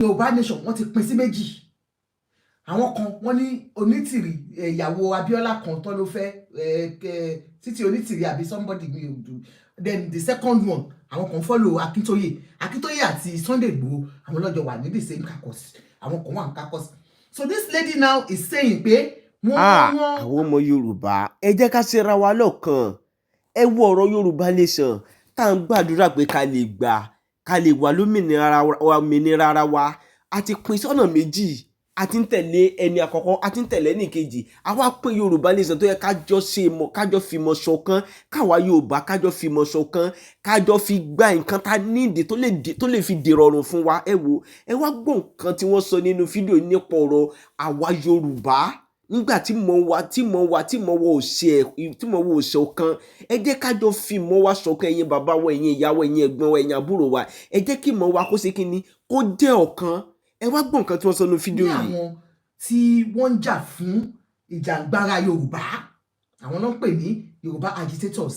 Yorùbá Nation, wọ́n ti pín sí méjì. Àwọn kan, wọ́n ní Onítìrì, ìyàwó Abíọ́lá kan tó ló fẹ́, Títí Onítìrì àbí somebody mi ò dùn. Then the second one, àwọn kan follow Akíntóyè. Akíntóyè àti Sunday Igboho, àwọn lọ́jọ́ wà ní the same caucus. Àwọn kan wà ní caucus. So this lady now is saying pé wọ́n Ah, wọ́n àwọn ọmọ Yorùbá, ẹ jẹ́ ká ṣera wa lọ́kan. Ẹ wo ọ̀rọ̀ Yorùbá Nation tá à ń gbàdúrà pé ká lè gbà, ká lè wà lómìnira òmìnira ara wa. A ti pín sọ́nà méjì. A ti ń tẹ̀lé ẹni àkọ́kọ́, a ti ń tẹ̀lé ẹni kejì. Àwa pín Yorùbá Nation tó yẹ ká jọ ṣe mọ̀, ká jọ fìmọ̀ ṣọ̀kan, káwa Yorùbá ká jọ fìmọ̀ ṣọ̀kan, ká jọ fi gba nǹkan tá nídìí tó lè fi dìrọ̀rùn fún wa. Ẹ wo, ẹ wá gbọ́ nǹkan tí wọ́n sọ nínú fídíò nípa ọ̀rọ̀ àwa Yorùbá nígbà tí mọ̀ wa ò ṣe tí mọ̀ wa ò ṣe ọ̀kan. Ẹ jẹ́ ká jọ fi ìmọ̀ wa ṣọ̀kan. Ẹ̀yin bàbá wa, ẹ̀yin ìyá wa, ẹ̀yin ẹ̀gbọ́n wa, ẹ̀yin àbúrò wa, ẹ jẹ́ kí ìmọ̀ wa kó ṣe kí ni, kó jẹ́ ọ̀kan. Ẹ wá gbọ́ nǹkan tí wọ́n sọ nínú fídíò ní yìí. Àwọn tí wọ́n ń jà fún ìjàngbara Yorùbá, àwọn náà ń pè ní Yorùbá agitators,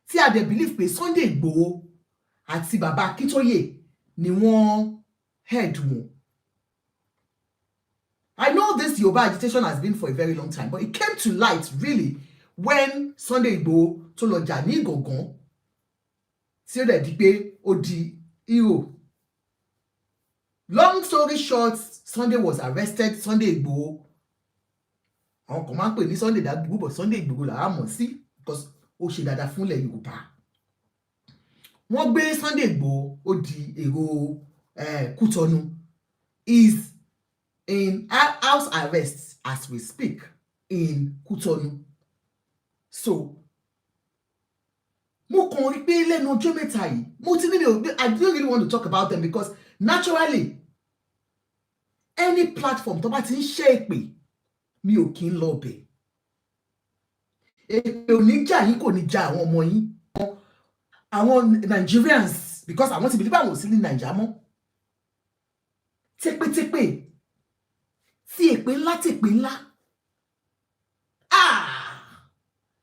tí a dẹ̀ believe pé Sunday Igboho àti bàbá Akíntóyè ni wọ́n head wọn. I know this Yoruba agitation has been for a very long time, but it came to light really when Sunday Igboho tó lọ jà ní Ìgàngán, tí ó dẹ̀ di pé ó di hero. Long story short, Sunday was arrested. Sunday Igboho, àwọn kan máa ń pè ní Sunday Dagboru, but Sunday Igboho làá mọ̀ sí because ó ṣe dáadáa fúnlẹ̀ Yorùbá. Wọ́n gbé Sunday Igboho, ó di èrò Kútọ́nù, is in house arrest as we speak in Kútọ́nù. So mo kàn rí pé lẹ́nu ọjọ́ mẹ́ta yìí, mo ti ní mi ò, I don't really want to talk about them because naturally, any platform tó bá ti ń ṣe èpè, mi ò kí ń lọ bẹ̀. Èpè ò ní jà yín, kò ní jà àwọn ọmọ yín, àwọn Nigerians, because àwọn ti believe àwọn ò sí ní Naija mọ́. Tépétépé tí èpè ńlá, tèpè ńlá. Ah!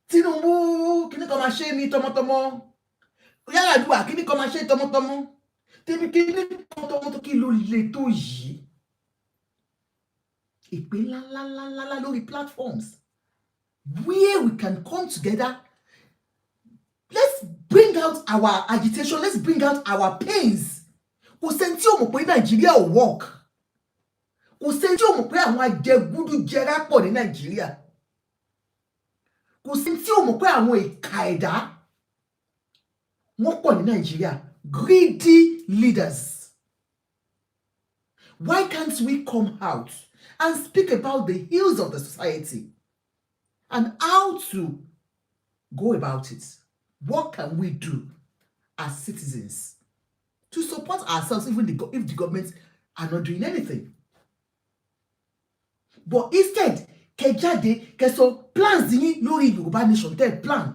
Tinubu, kíní kan máa ṣe ní tọmọtọmọ. Yar'Adua, kíní kan máa ṣe tọmọtọmọ. Tèmi, kíní kan tọmọtọmọ. Kí ló le tó yìí? Èpè ńlá ńlá ńlá ńlá lórí platforms where we can come together. Let's bring out our agitation, let's bring out our pains. Kò sẹ́ni tí ò mọ̀ pé Nàìjíríà ò work. Kò sẹ́ni tí ò mọ̀ pé àwọn ajẹgúdújẹrá pọ̀ ní Nàìjíríà. Kò sẹ́ni tí ò mọ̀ pé àwọn ìka ẹ̀dá wọ́n pọ̀ ní Nàìjíríà, greedy leaders. Why can't we come out and speak about the ills of the society and how to go about it? What can we do as citizens to support ourselves, even if the government are not doing anything? But instead, kẹ́ jáde, kẹ́ sọ plans yín lórí Yorùbá Nation, tẹ́ plan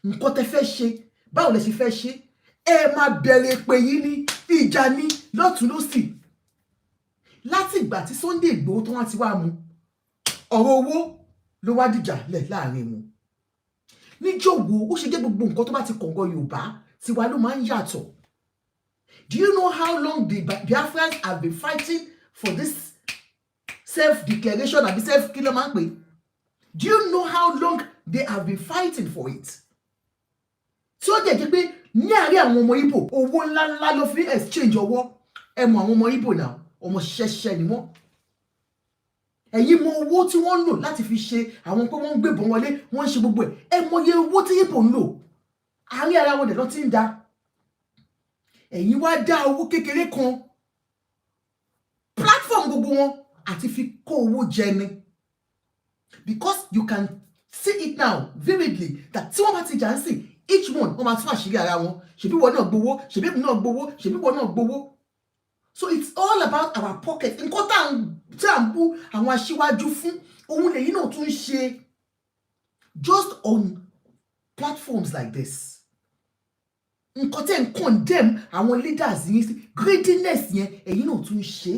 nǹkan tẹ́ fẹ́ ṣe, báwo lẹ ṣe fẹ́ ṣe, ẹ máa bẹ̀rẹ̀ pé yín ní ìjà ní lọ́tún lọ́sì. Láti ìgbà tí Sunday Igboho tó wá ti wá mú ọ̀rọ̀ owó ló wá dìjà lẹ̀ láàrin wọn. Níjọ́ wo ó ṣe jẹ́ gbogbo nǹkan tó bá ti kọ̀ǹgọ̀ Yorùbá tiwa ló máa ń yàtọ̀? Do you know how long the Biafrans have been fighting for this self-declaration àbí self kí ló máa ń pè? Do you know how long they have been fighting for it? Tí ó jẹ́ jẹ́ pé ní àárín àwọn ọmọ Ìgbò, owó ńláńlá ló fi exchange ọwọ́. Ẹ mọ àwọn ọmọ Ìgbò náà, ọmọ ṣẹṣẹ ni wọ́n. Ẹ̀yin mọ owó tí wọ́n ń lò láti fi ṣe àwọn pé wọ́n ń gbébọn wọlé, wọ́n ń ṣe gbogbo ẹ̀. Ẹ mọye owó tí Ìgbò ń lò. Àárín ara wọn dẹ̀ lọ ti ń da. Ẹ̀yin wá dá owó kékeré kan, platform gbogbo wọn àti fi kó owó jẹ ni, because you can see it now vividly that tí wọ́n bá ti jà ń sìn, each one, wọ́n máa tún àṣírí ara wọn. Ṣèbí wọn náà gbowó, ṣèbí èmi náà gbowó, ṣèbí wọn náà gbowó. So it's all about our pocket. Nǹkan tá à ń bú àwọn aṣíwájú fún, òun lèyí náà tún ń ṣe just on platforms like this. Nǹkan tẹ́ ń condemn àwọn leaders yín sí, greediness yẹn, ẹ̀yin náà tún ń ṣe.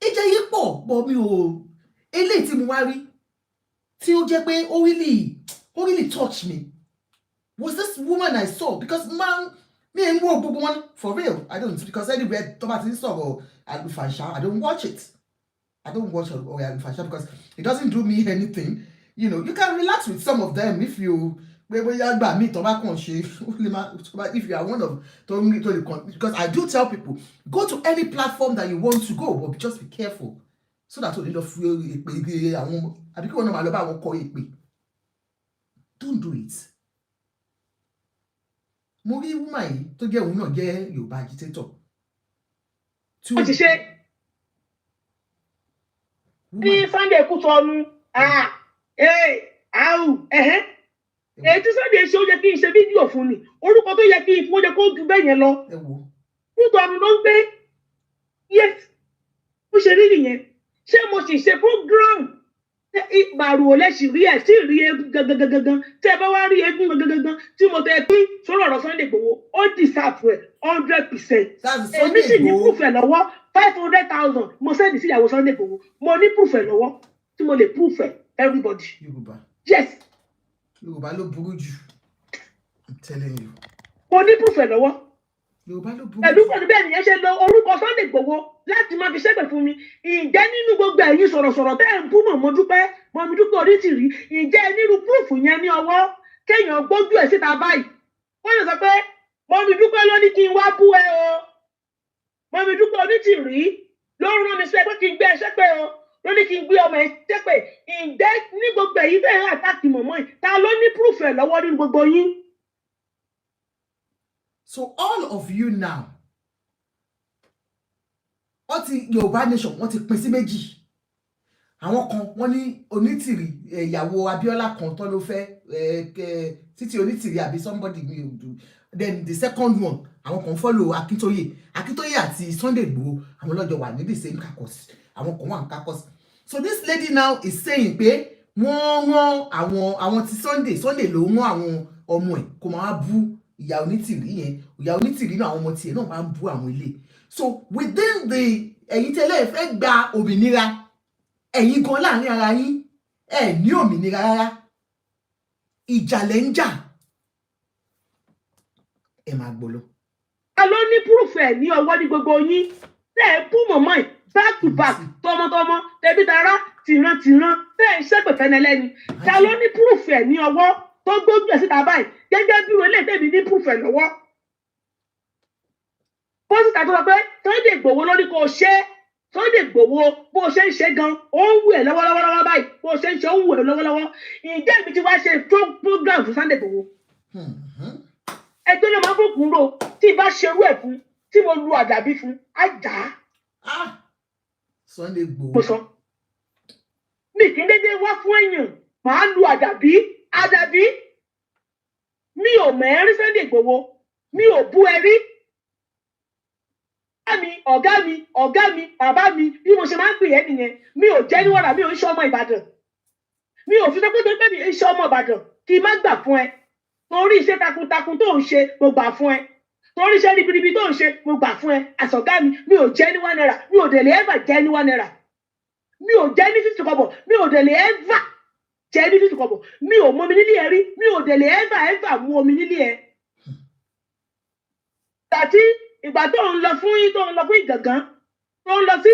Ìjà yìí pọ̀ pọ̀. Mi ò, eléyìí tí mo wá rí tí ó jẹ́ pé ó really touch me was this woman I saw, because man, Mi ń wo gbogbo wọn for real. I don't, because anywhere tó bá ti ń sọ̀rọ̀ àlùfànṣá, I don't watch it. I don't watch ọ̀rọ̀ àlùfànṣá because it doesn't do me anything. You can relax with some of them if you pé bóyá gbà mí tó bá kàn ṣe ó lè má tó bá, if you are one of tó ń tó lè kàn, because I do tell people, go to any platform that you want to go, but just be careful so that o lè lọ fi èpè àwọn àbí kí wọn náà máa lọ bá àwọn kọ èpè. Don't do it. Mo rí woman yìí tó jẹ́ òun náà jẹ́ Yorùbá agitator tí Wọ́n ti ṣe ní Sunday Kútọ̀nù áwù ẹ̀hẹ́. Èyí tí Sunday ṣe, ó yẹ kí n ṣe fídíò fún ni. Orúkọ tó yẹ kí n fún, ó yẹ kó ju bẹ́ẹ̀ yẹn lọ. Ẹ wo. Kútọ̀nù ló ń gbé. Yes, bó ṣe rí nìyẹn. Ṣé mo sì ṣe program màrúwò lẹ́sìn rí ẹ̀ sí rí eégún gangan gangan? Tí ẹ bá wá rí eégún gangan gangan tí mo tẹ pín sórí ọ̀rọ̀ Sunday Igboho, ó deserve ẹ̀ 100%. That's Èmi Sunday sì ní Igboho. proof ẹ̀ lọ́wọ́. 500,000 mo send sí ìyàwó Sunday Igboho. Mo ní proof ẹ̀ lọ́wọ́ tí mo lè proof ẹ̀ everybody. Yorùbá. Yes. Yorùbá ló burú jù, I'm telling you. Mo ní proof ẹ̀ lọ́wọ́. Yorùbá ló burú Pẹ̀lú jù. Pẹ̀lú bẹ́ẹ̀ nìyẹn ṣe lo orúkọ Sunday Igboho láti máa fi ṣépè fún mi. Ǹjẹ́ nínú gbogbo ẹ̀yin sọ̀rọ̀sọ̀rọ̀ tẹ́ ẹ̀ ń bú Mọ̀mọ́ Dúpẹ́, Mọ̀mí Dúpẹ́ Onítìrí, ǹjẹ́ ẹ nírú proof yẹn ní ọwọ́ kéèyàn gbójú ẹ̀ síta báyìí, wọ́n lè sọ pé Mọ̀mí Dúpẹ́ ló ní kí n wá bú ẹ o, Mọ̀mí Dúpẹ́ Onítìrí ló rán mi sí ẹ pé kí n gbé ẹ ṣépè o, ló ní kí n gbé ọmọ ẹ ṣépè? Ǹjẹ́ ní gbogbo ẹ̀yin tẹ́ ẹ̀ ń attack mọ̀mọ́ yìí, ta ló ní proof ẹ̀ lọ́wọ́ nínú gbogbo yín? So all of you now, wọ́n ti Yorùbá nation, wọ́n ti pín sí méjì. Àwọn kan wọ́n ní Onítìrì, ìyàwó Abíọ́lá kan tán ló fẹ́ títí Onítìrì àbí somebody mi ò dùn. Then the second one, àwọn kan follow Akíntóyè. Akíntóyè àti Sunday Igboho, àwọn lọ́jọ́ wà ní the same caucus. Àwọn kan wà ní caucus. So this lady now is saying pé wọ́n rán àwọn ti Sunday, Sunday ló rán àwọn ọmọ ẹ̀ kó máa bú ìyá Onítìrí yẹn. Ìyá Onítìrí náà, àwọn ọmọ tiẹ̀ náà máa ń bú àwọn ilé. So within the ẹ̀yin tẹ́lẹ̀ fẹ́ gba òmìnira, ẹ̀yin gan láàrin ara yín, ẹ̀ ní òmìnira rárá. Ìjà lẹ́ ń jà. Ẹ máa gbọ́ lọ. Ta ló ní proof ẹ̀ ní ọwọ́ ní gbogbo yín tẹ́ ẹ bú mọ̀mọ́ ẹ̀ back to back, tọmọtọmọ, tẹbí tará, tìran tìran, tẹ́ ẹ ṣépè fẹ́nẹlẹ́ni? Ta ló ní proof ẹ̀ ní ọwọ́ tó gbójú ẹ̀ síta báyìí gẹ́gẹ́ bí wọlé tẹ̀mí ní proof ẹ̀ lọ́wọ́? Pósítà tó sọ pé Sunday Igboho ló ní kó o ṣe é. Sunday Igboho, bó o ṣe ń ṣe gan, ó ń wù ẹ́ lọ́wọ́lọ́wọ́ báyìí. Bó o ṣe ń ṣe, ó ń wù ẹ́ lọ́wọ́lọ́wọ́. Ǹjẹ́ èmi ti wá ṣe program fún Sunday Igboho? Ẹgbẹ́ ló máa ń bòkun ro. Tí ì bá ṣerú ẹ̀ fún, tí mo lu àdàbí fún, á jà á. Ah, Sunday Igboho. Mo sọ mi kì í dédé wá fún èèyàn, màá lu àdàbí. Àdàbí mi ò mọ̀ ẹ́ rí. Sunday Igboho, mi ò bú ẹ rí. Ọ̀gá mi, ọ̀gá mi, ọ̀gá mi, bàbá mi, bí mo ṣe máa ń pè é nìyẹn. Mi ò jẹ́ níwọ̀nà, mi ò ń ṣe ọmọ Ìbàdàn. Mi ò fi sọ pé torí pé mi ń ṣe ọmọ Ìbàdàn kí n má gbà fún ẹ. Torí iṣẹ́ takuntakun tó ń ṣe, mo gbà fún ẹ. Torí iṣẹ́ ribiribi tó ń ṣe, mo gbà fún ẹ. Àsọ̀gá mi, mi ò jẹ́ ní ₦1, mi ò dẹ̀ lè ever jẹ́ ní ₦1. Mi ò jẹ́ ní 50 kọ́bọ̀, mi ò dẹ̀ lè ever jẹ́ ní 50 kọ́bọ̀. Mi ò mọ omi nílé ẹ rí, mi ò dẹ̀ lè ever ever mú omi nílé ẹ. Àti ìgbà tó ń lọ fún Ìgàngán, tó ń lọ sí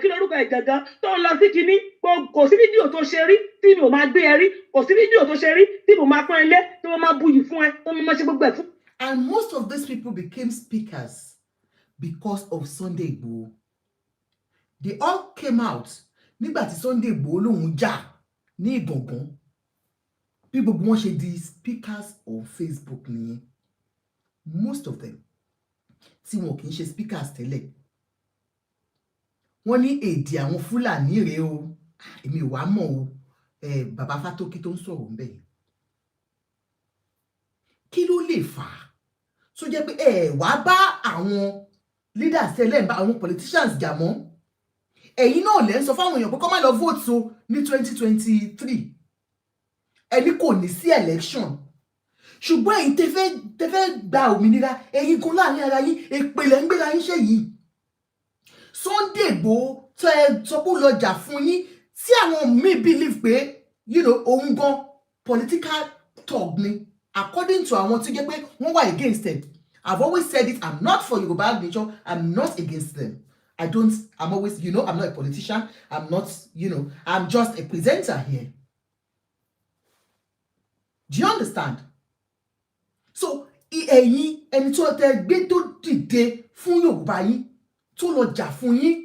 kí lorúkọ Ìgàngán, tó ń lọ sí kinní, kò sí fídíò tó ṣe rí tí mi ò máa gbé ẹ rí. Kò sí fídíò tó ṣe rí tí mo máa pọ́n ẹ lé, tí mo máa buyì fún ẹ, tó mo máa ṣe gbogbo ẹ fún. And most of these people became speakers because of Sunday Igboho. They all came out nígbà tí Sunday Igboho lòun jà ní Ìgàngán. Bí gbogbo wọn ṣe di speakers on Facebook nìyẹn. Most of them tí wọn kì í ṣe speakers tẹ́lẹ̀, wọ́n ní èdè àwọn Fúlàní rèé o. Èmi ò wá mọ̀ o. Bàbá Fátókí tó ń sọ̀rọ̀ ńbẹ̀ yẹn, kí ló lè fà á tó jẹ́ pé ẹ wá bá àwọn leaders tẹ́lẹ̀ ń bá àwọn politicians jà mọ́? Ẹ̀yin náà lẹ́ ń sọ fáwọn èèyàn pé kó má lọ vote o ní 2023. Ẹni kò ní sí election, ṣùgbọ́n ẹ̀yin tẹ́ fẹ́ gba òmìnira, ẹ̀yin gan láàrin ara yín, èpè lẹ́ ń gbéra yín ṣe yìí. Sunday Igboho tẹ́ ẹ sọ pé ó lọ jà fún yín, tí àwọn míì believe pé òun gan political thug ni. According to àwọn tí jẹ́ pé wọ́n wà against them. I've always said it, I'm not for Yoruba nation, I'm not against them. I don't, I'm always, I'm not a politician, I'm not, I'm just a presenter here. Do you understand? So, ẹ̀yin ẹni tó tẹ gbé tó dìde fún Yorùbá yín, tó lọ jà fún yín.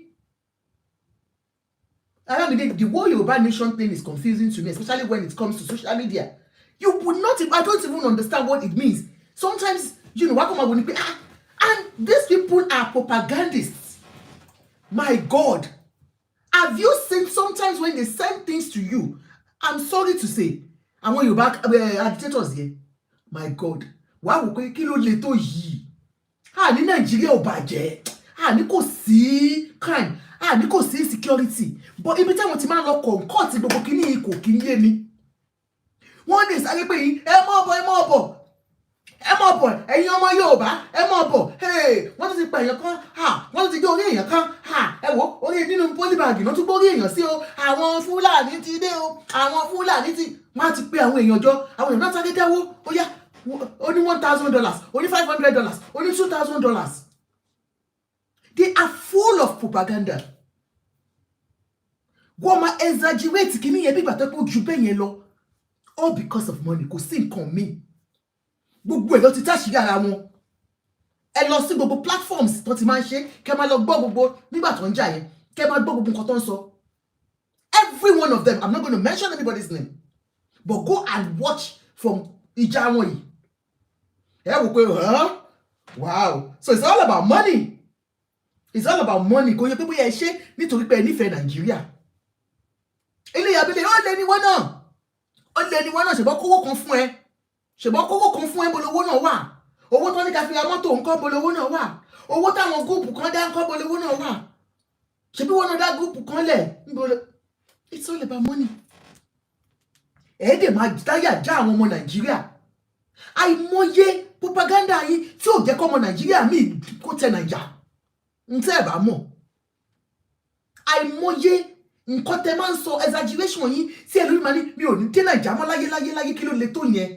Aramide, the whole Yoruba nation thing is confusing to me, especially when it comes to social media. You would not, I don't even understand what it means. Sometimes, wá kọ́ máa wò ní pé, ah, and these people are propagandists. My God. Have you seen sometimes when they send things to you? I'm sorry to say, àwọn Yorùbá agitators yẹn, my God, wàá wò pé kí ló le tó yìí? À ní Nàìjíríà ò bàjẹ́, à ní kò sí crime, à ní kò sí insecurity, but ibi táwọn ti máa ń lọ concoct gbogbo kíní yìí kò kí ń yé mi. Wọ́n lè sáré pé yín, ẹ mọ́ ọ̀bọ̀, ẹ mọ́ ọ̀bọ̀, ẹ mọ̀ bọ̀, ẹ̀yin ọmọ Yorùbá, ẹ mọ̀ bọ̀. Wọ́n tún ti pa èèyàn kan, wọ́n tún ti gé orí èèyàn kan. Ẹ wò orí nínú polybag náà tún gbórí èèyàn sí o. Àwọn Fúlàní ti dé o, àwọn Fúlàní ti wọ́n á ti pé àwọn èèyàn jọ. Àwọn èèyàn náà sáré dáwó. Ó yá, ó ní $1,000, ó ní $500, ó ní $2,000. They are full of propaganda. Wọ́n máa exaggerate kìíní yẹn bí ìgbà tó pé ó ju bẹ́ẹ̀ yẹn lọ, all because of money. Kò sí nǹkan míì. Gbogbo ẹ̀ ló ti táṣìírí ara wọn. Ẹ lọ sí gbogbo platforms tó ti máa ń ṣe, kẹ́ máa lọ gbọ́ gbogbo nígbà tó ń jà yẹn, kẹ́ máa gbọ́ gbogbo nǹkan tó ń sọ. Every one of them, I'm not going to mention anybody's name, but go and watch from ìjà wọn yìí. Ẹ wò pé, huh? Wow, so it's all about money, it's all about money. Kò yẹ pé bóyá ẹ ṣe nítorí pé ẹ nífẹ̀ẹ́ Nàìjíríà. Eléyà abẹ́lé, ó lé ní wọ́n náà, ó lé ní wọ́n náà. Ṣùgbọ́n kówó kan fún ẹ, ṣùgbọ́n kówó kan fún ẹ, bolo owó náà wà? Owó tó ní ká fi ra mọ́tò ńkọ́? Bolo owó náà wà? Owó táwọn group kan dá ńkọ́? Bolo owó náà wà? Ṣebí wọn náà dá group kan lẹ̀ ńbolo? It's all about money. Ẹ̀ẹ́dẹ̀ máa dáyà já àwọn ọmọ Nàìjíríà. Àìmọye propaganda yín tí ò jẹ́ kọ́ ọmọ Nàìjíríà míì kó tẹ Nàìjà ń tẹ́ ẹ̀ bá mọ̀. Àìmọye nǹkan tẹ máa ń sọ, exaggeration yín tí ẹlòmíì máa ní mi ò ní dé Nàìjà mọ́ láyé láyé láyé. Kí ló le tó yẹn?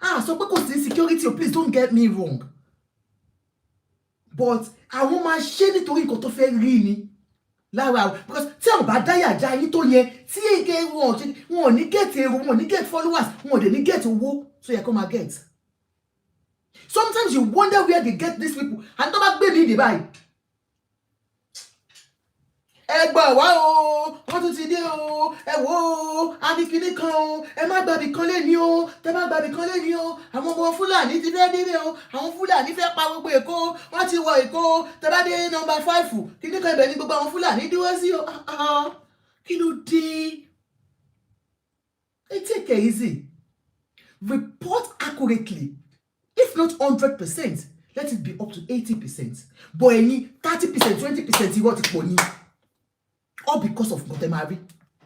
Ah, sọ pé kò sí insecurity o, please don't get me wrong, but àwọn máa ṣe nítorí nǹkan tó fẹ́ rí ni lára, because tí àwọn bá dáyà já yín tó yẹn, tí èké wọn ò ní get èrò, wọn ò ní get followers, wọn ò dẹ̀ ní get owó tó yẹ kó máa get. Sometimes you wonder where they get these people. And tó bá gbé mi dé báyìí, ẹ gbà wá o, wọ́n tún ti dé o, ẹ wò ó, abikini kan o, ẹ má gbàbí kan lé ní o, tẹ má gbàbí kan lé ní o, àwọn ọmọ Fúlàní ti fẹ́ débẹ̀ o, àwọn Fúlàní fẹ́ pa gbogbo Èkó, wọ́n ti wọ Èkó, tẹ bá dé number 5 kíní kan, ibẹ̀ ní gbogbo àwọn Fúlàní dúró sí o. Ah, ah, kí ló dé? Ẹ take it easy. Report accurately. If not 100%, let it be up to 80%. But ẹ̀yin 30%, 20%, irọ́ ti pọ̀ ní, all because of nǹkan tẹ́ máa rí.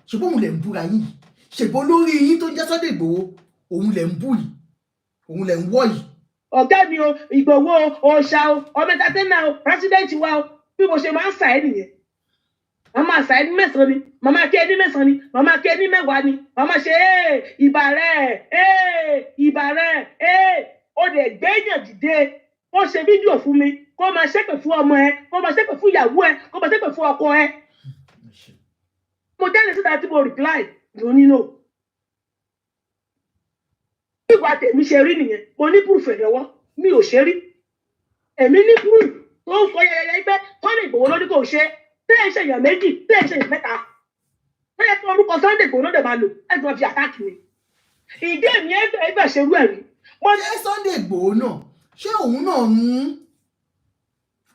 Ṣùgbọ́n òun lè ń búra yín yìí, ṣèbó lórí yín tó ń jẹ́ Sunday Igboho, òun lè ń bú yìí, òun lè ń wọ́ yìí. Ọ̀gá mi o, Ìgbòho o, òòṣà o, ọmọ entertainer o, president wa o, bí mo ṣe máa ń sà ẹ́ nìyẹn. Màmá sà ẹ́ ní mẹ́sàn-án ni, màmá kí ẹ ní mẹ́sàn-án ni, màmá kí ẹ ní mẹ́wàá ni, màmá ṣe ee ìbà rẹ̀, ee ìbà rẹ̀, ee ó dẹ̀ gbéyàn dìde, ó ṣe fídíò fún mi, kó máa ṣépè fún ọmọ ẹ, kó máa ṣépè fún ìyàwó ẹ, kó máa ṣépè fún ọkọ ẹ. Mo jáde síta tí mo reply ló ní no. Bí ìwà tèmi ṣe rí nìyẹn. Mo ní proof ẹ̀ lọ́wọ́, mi ò ṣe rí. Èmi ní proof tó ń sọ yẹyẹ pé Sunday Igboho ló ní kò ṣe tẹ́ ẹ̀ ṣe èèyàn méjì, tẹ́ ẹ̀ ṣe èèyàn mẹ́ta, tẹ́ ẹ̀ fún orúkọ Sunday Igboho ló dẹ̀ máa lò ẹ̀ tó fi attack mi. Ìdí èmi ẹgbẹ́ ṣerú ẹ̀ rí. Mo Ṣé Sunday Igboho náà, ṣé òun náà ń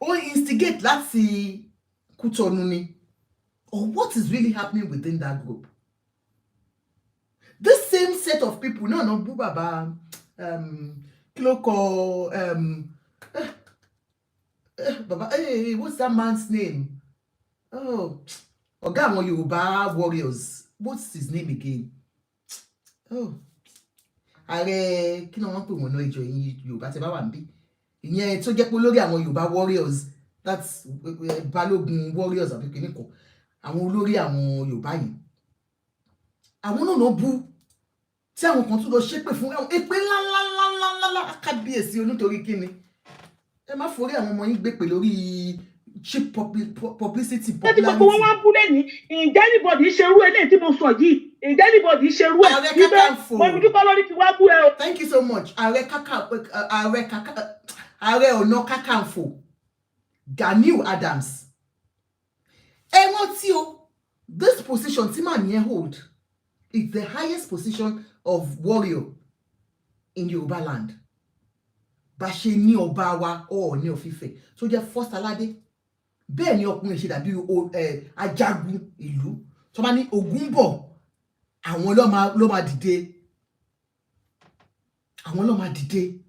ó instigate láti Kútọ̀nù ni, or what is really happening within that group? This same set of people náà náà bú bàbá kí ló kọ bàbá, hey, what's that man's name? Oh, ọ̀gá àwọn Yorùbá warriors, what's his name again? Oh, ààrẹ kí ni wọ́n pè wọ́n náà? Ìjọ yìí, Yorùbá tẹ bá wà níbí, ìyẹn tó jẹ́ pé lórí àwọn Yorùbá warriors, that's Balógun warriors àbí kìíní kan, àwọn olórí àwọn Yorùbá yìí, àwọn náà náà bú. Tí àwọn kan tún lọ ṣépè fún èpè ńláńláńláńláńlá. Kábíyèsí, onítorí kíni? Ẹ má forí àwọn ọmọ yín gbé pè lórí cheap publicity. Ṣé tí gbogbo wọn wá bú lẹ́ni, ǹjẹ́ anybody ṣerú eléyìí tí mo sọ yìí? Ǹjẹ́ anybody ṣerú ẹ̀ Ààrẹ wípé Kakanfò. Mummy Dúpẹ́ lórí ti wá bú ẹ o? Thank you so much. Ààrẹ kaka, ààrẹ kaka, Ààrẹ Ọ̀nà Kakanfò Ganiu Adams, ẹ rántí o, this position tí màá yẹn hold is the highest position of warrior in Yorùbá land. Bá ṣe ní ọba wa Ọọ̀ni of Ifẹ̀ tó jẹ́ first aládé, bẹ́ẹ̀ ni ọkùnrin ṣe dàbí ajagun ìlú. Tó bá ní ogun bọ̀, àwọn ló máa dìde, àwọn ló máa dìde.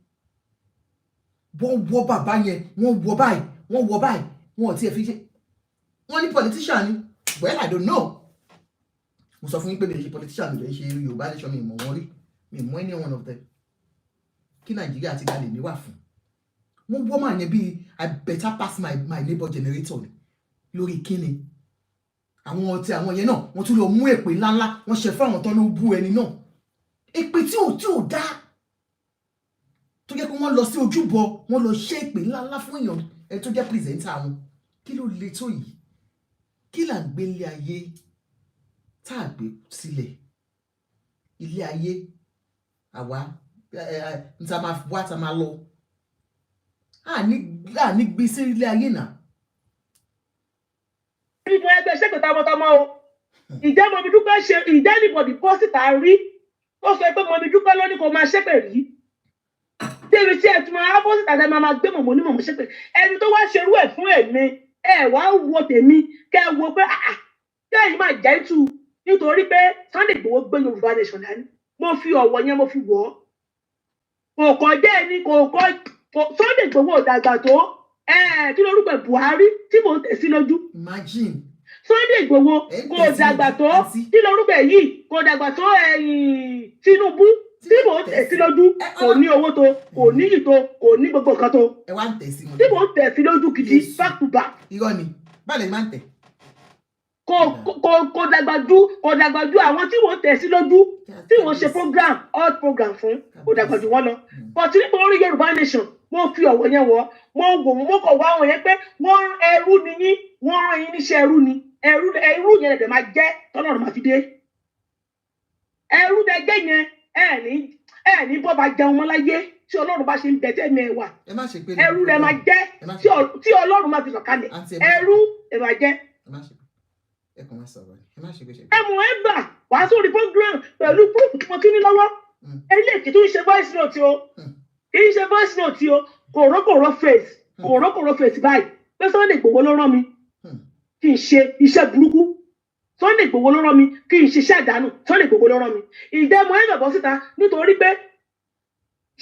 Wọ́n wọ́ bàbá yẹn, wọ́n wọ́ báyìí, wọ́n wọ́ báyìí, wọ́n ò tiẹ̀ fi ṣe. Wọ́n ní politician ni. Well, I don't know. Mo sọ fún yín pé mi lè ṣe politician, mi lè ṣe Yorùbá nation. Mi mọ̀ wọ́n rí, mi mọ̀ any one of them. Kí Nàìjíríà ti dalè mi wà fún. Wọ́n wọ́ màá yẹn bíi "I better pass my neighbor generator" ni. Lórí kíni? Àwọn ọtí àwọn yẹn náà, wọ́n tún lọ mú èpè ńláńlá, wọ́n ṣe fún àwọn tó ń bú ẹni náà, èpè tí ò dá, tó jẹ́ pé wọ́n lọ sí ojúbọ, wọ́n lọ ṣe èpè ńláńlá fún èèyàn, ẹni tó jẹ́ presenter wọn. Kí ló le tó yìí? Kí là ń gbé ilé ayé tá a gbé sílẹ̀? Ilé ayé àwa n ta máa wá, ta máa lọ, à ní gbé sí ilé ayé náà. Nínú ẹgbẹ́ ṣépè tọmọtọmọ o, ǹjẹ́ Mummy Dúpẹ́ ṣe? Ǹjẹ́ anybody bọ́ síta rí ó sọ pé Mummy Dúpẹ́ ló ní kó máa ṣépè rí? Débi tí ẹ tún máa bọ́ síta tẹ máa máa gbé mọ̀mọ́ ní mọ̀mọ́ ṣépè. Ẹni tó wá ṣerú ẹ̀ fún èmi, ẹ wá wo tèmi, kẹ ẹ wo pé ah, kẹ́yìn máa jẹ́ tù nítorí pé Sunday Igboho gbé Yorùbá nation dání. Mo fi ọ̀wọ̀ yẹn, mo fi wọ̀ ọ́. Kò kọjá ẹni kò kọ Sunday Igboho ò dàgbà tó kí lórúkọ ẹ̀, Buhari tí mò ń tẹ̀ sí lójú. Imagine. Sunday Igboho Ẹ ń kò tẹ̀ sí dàgbà lójú, tó àǹtí. kí lórúkọ ẹ̀ yìí, kò dàgbà tó ẹ̀yìn Tinubu tí mò ń tẹ̀ sí lójú. Kò ní owó tó, kò níyì tó, kò ní gbogbo nǹkan tó. Ẹ wá ń tẹ̀ sí wọn. Tí mò ń tẹ̀ sí lójú gidi. Jésù. Back to back. Irọ́ ni, báwo lè máa ń tẹ̀? Kò dàgbà ju àwọn tí mò ń tẹ̀ sí lójú, tí mò ń ṣe program, all program fún, kò dàgbà jù wọ́n lọ. But nípa orí Yorùbá nation, mo fi ọ̀wọ̀ yẹn wọ̀. Mo wò wọ́n, mo kọ̀ wá àwọn yẹn pé wọ́n ẹrú ni yín, wọ́n rán yín níṣẹ́ ẹrú ni. Ẹrú, ẹrú yẹn lè máa jẹ́ tọ́lọ́run máa fi dé. Ẹrú dẹgẹ́ yẹn, ẹ ní bọ́ba jẹun mọ́ láyé tí Ọlọ́run bá ṣe ń bẹ tẹ́mi ẹ wà. Ẹ má ṣe pé. Ẹrú lẹ máa jẹ́ Ẹ má tí ṣe. Tí Ọlọ́run máa fi sọ̀kalẹ̀. Àǹtí, ẹ má ṣe. Ẹrú ẹ máa jẹ́. Ẹ má ṣe pé, ẹ kàn má sọ̀rọ̀ ni, ẹ má ṣe pé ṣe. Ẹ mọ̀, ẹ gbà wá sórí program pẹ̀lú proof tí mo tún ní lọ́wọ́. Eléyìí tó ń ṣe voice note o, kì í ṣe voice note o, kòrókòró face, kòrókòró face báyìí pé Sunday Igboho ló rán mi kí n ṣe iṣẹ́ burúkú. Sunday Igboho ló rán mi kí n ṣiṣẹ́ àdánù. Sunday Igboho ló rán mi. Ìjẹ́ mo ẹ̀ bọ́ síta nítorí pé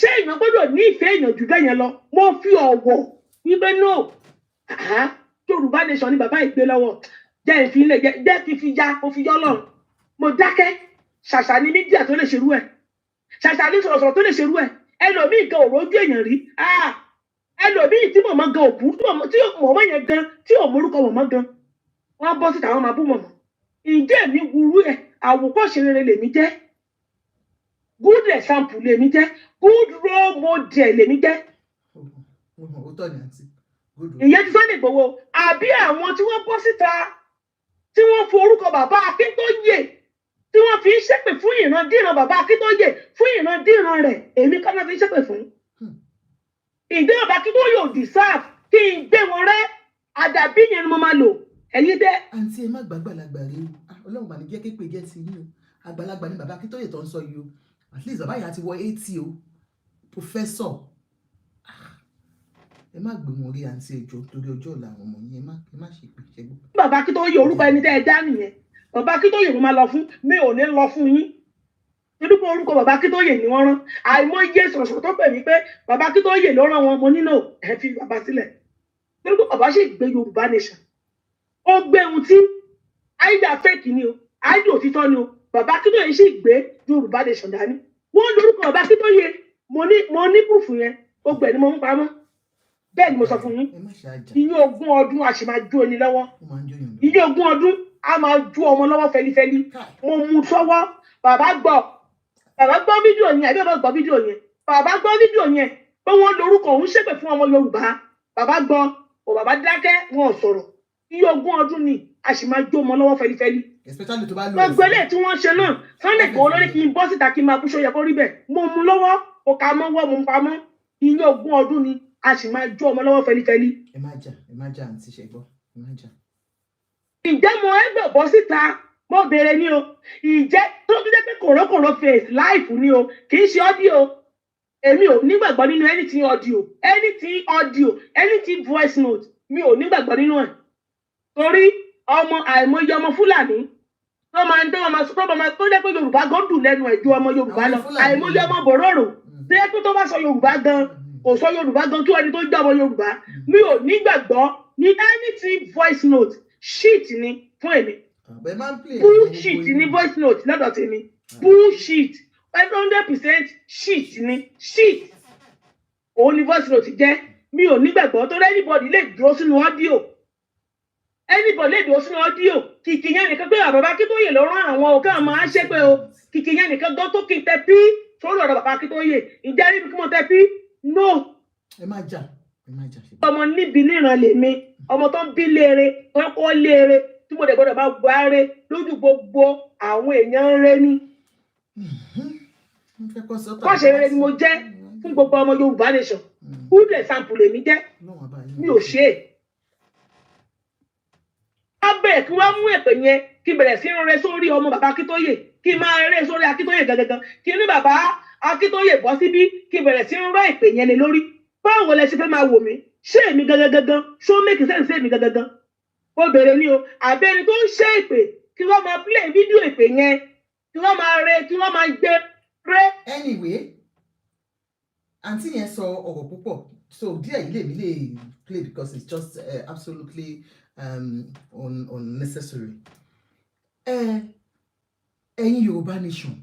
ṣé èèyàn gbọ́dọ̀ ní ìfẹ́ èèyàn jù bẹ́ẹ̀ yẹn lọ? Mo fi ọ̀wọ̀ wípé no, ah, Yorùbá nation ni bàbá ìgbé lọ́wọ́ jẹ́ ìfilẹ̀ jẹ́ kí n fi ya, mo fi yọ́ lọ́run, mo dákẹ́. Ṣàṣà ni media tó lè ṣerú ẹ̀, ṣàṣà ní sọ̀rọ̀sọ̀rọ̀ tó lè ṣerú ẹ̀. Ẹlòmíì gan òrò ojú èèyàn rí. Ah, ẹlòmíì tí mọ̀mọ́ gan òkú, tí mọ̀mọ́ yẹn gan tí ò morúkọ mọ̀mọ́ gan, wọ́n bọ́ síta, wọ́n máa bú mọ̀mọ́. Ǹjẹ́ èmi wúrú ẹ̀? Àwòkọ́ṣe rere lèmi jẹ́, good example lèmi jẹ́, good role model lèmi jẹ́. Òótọ́ ni, àǹtí, good one. Ìyẹn ti Sunday Igboho àbí àwọn tí wọ́n bọ́ síta tí wọ́n forúkọ bàbá Akíntóyè, tí wọ́n fi ń ṣépè fún ìrandíran bàbá Akíntóyè, fún ìrandíran rẹ̀, èmi kọ́ náà fi ń ṣépè fún. Ìdí bàbá Akíntóyè ò deserve kí n gbé wọn rẹ́. Àdàbí yẹn ni mo máa lò, ẹ̀yin tẹ́. Àǹtí, ẹ má gbàgbàlagbà rí o. Ah, Ọlọ́run mà ní jẹ́ képe jẹ́ ti yín o. Àgbàlagbà ni bàbá Akíntóyè tó ń sọ yìí o. At least bàbá yìí á ti wọ 80 o, professor. Ah, ẹ má gbé wọn rí, àǹtí, ẹjọ́, torí ọjọ́ ọ̀la àwọn ọmọ yín. Ẹ má ṣe pé ṣẹgbọn. Bàbá Akíntóyè, orúkọ ẹni tẹ́ ẹ dá nìyẹn. Bàbá Akíntóyè mo máa lọ fún, mi ò ní lọ fún yín torí pé orúkọ bàbá Akíntóyè ni wọ́n rán. Àìmọye sọ̀rọ̀sọ̀rọ̀ tó pè mí pé bàbá Akíntóyè ló rán wọn. Mo nílò ẹ fi bàbá sílẹ̀ torí pé bàbá sì gbé Yorùbá nation. Ó gbé ohun tí àìdá fake ni o, àìdá òtítọ́ ni o. Bàbá Akíntóyè sì gbé Yorùbá nation dání. Wọ́n lórúkọ bàbá Akíntóyè. Mo ní proof yẹn, gbogbo ẹ̀ ni mo ń pamọ́. Bẹ́ẹ̀ ni mo sọ fún yín. Ẹ má ṣe àjà. Ìyẹn ogún ọdún a sì máa jó ni lọ́wọ́. Ó máa ń jóyàn lọ. Ìyẹn ogún ọdún a máa jó ọmọ lọ́wọ́ fẹlifẹli. Káì. Mo mú sọ́wọ́, bàbá gbọ́. Bàbá gbọ́ fídíò yẹn àbí bàbá gbọ́ fídíò yẹn? Bàbá gbọ́ fídíò yẹn pé wọ́n lórúkọ òun ṣépè fún ọmọ Yorùbá. Bàbá gbọ́ ò, bàbá dákẹ́, wọn ò sọ̀rọ̀. Iye 20 ọdún ni a sì máa jó ọmọ lọ́wọ́ fẹlifẹli. Especially tó bá lò. Gbogbo eléyìí tí wọ́n ṣe náà, Sunday Igboho lórí kí n bọ́ síta kí n máa kú, ṣó yẹ kó rí bẹ́ẹ̀? Mo mú lọ́wọ́, mo kà mọ́wọ́, mo pamọ́. Iye 20 ọdún ni a sì máa jó ọmọ lọ́wọ́ fẹlifẹli. Ẹ má jà, ẹ má jà, àǹtí, ṣe gbọ́? Ẹ má jà. Ǹjẹ́ mo ẹgbẹ́ bọ́ síta, mo béèrè ni o, ǹjẹ́ tó tún jẹ́ pé kòrókòró face live ni o, kì í ṣe audio. Èmi ò nígbàgbọ́ nínú anything audio, anything audio, anything voice note. Mi ò nígbàgbọ́ nínú ẹ̀, torí ọmọ àìmọye ọmọ Fúlàní tó máa ń tó máa tó jẹ́ pé Yorùbá gan dùn lẹ́nu ẹ̀ ju ọmọ Yorùbá lọ. Àwọn Fúlàní. Àìmọye ọmọ bòróró tó jẹ́ pé tó bá sọ Yorùbá gan, kò sọ Yorùbá gan tó ẹni tó jẹ́ ọmọ Yorùbá. Mi ò nígbàgbọ́ ní anything voice note. Shit ni fún èmi. Ẹ máa ń play. Bullshit ni voice note lọ́dọ̀ tèmi. Bullshit, 100% shit ni. Shit òun ni voice note jẹ́. Mi ò nígbàgbọ́, torí anybody lè dúró sínú audio, anybody lè dúró sínú audio. Kìkì yẹn nìkan pé bàbá Akíntóyè ló rán àwọn òkè àwọn máa ń ṣépè o. Kìkì yẹn nìkan gan tó kí n tẹ pí sórí ọ̀rọ̀ bàbá Akíntóyè. Ǹjẹ́ rí mi kí mo tẹ pí? No. Ẹ má jà, ẹ má jà, ṣe gbọ́. Ọmọ níbi níran lèmi, ọmọ tó ń bí léere, tó ń kọ́ léere, tí mo dẹ̀ gbọ́dọ̀ bá gbáre lójú gbogbo àwọn èèyàn rẹ ni. Mo fẹ́ kọ́ sọ́tà. Kọ́ṣe rere ni mo jẹ́ fún gbogbo ọmọ Yorùbá nation. Good example lèmi jẹ́. Mi ò ṣe é. Wọ́n bẹ̀rẹ̀ kí wọ́n mú èpè yẹn, kí bẹ̀rẹ̀ sí ń rẹ sórí ọmọ bàbá Akíntóyè, kí máa rẹ sórí Akíntóyè gangan, kí ní bàbá Akíntóyè bọ́ síbí, kí bẹ̀rẹ̀ sí ń rẹ èpè yẹn lé lórí. Báwo lẹ ṣe fẹ́ máa wò mí? Ṣé èmi gangan gangan, ṣó make sense? Èmi gangan gangan, ó bèrè ní o, àbí ẹni tó ń ṣe èpè, kí wọ́n máa play fídíò èpè yẹn, kí wọ́n máa rẹ, kí wọ́n máa gbé rẹ. Anyway, àǹtí yẹn sọ ọ̀rọ̀ púpọ̀, so díẹ̀ yìí lèmi lè play because it's just absolutely unnecessary. Ẹ̀yin Yorùbá nation,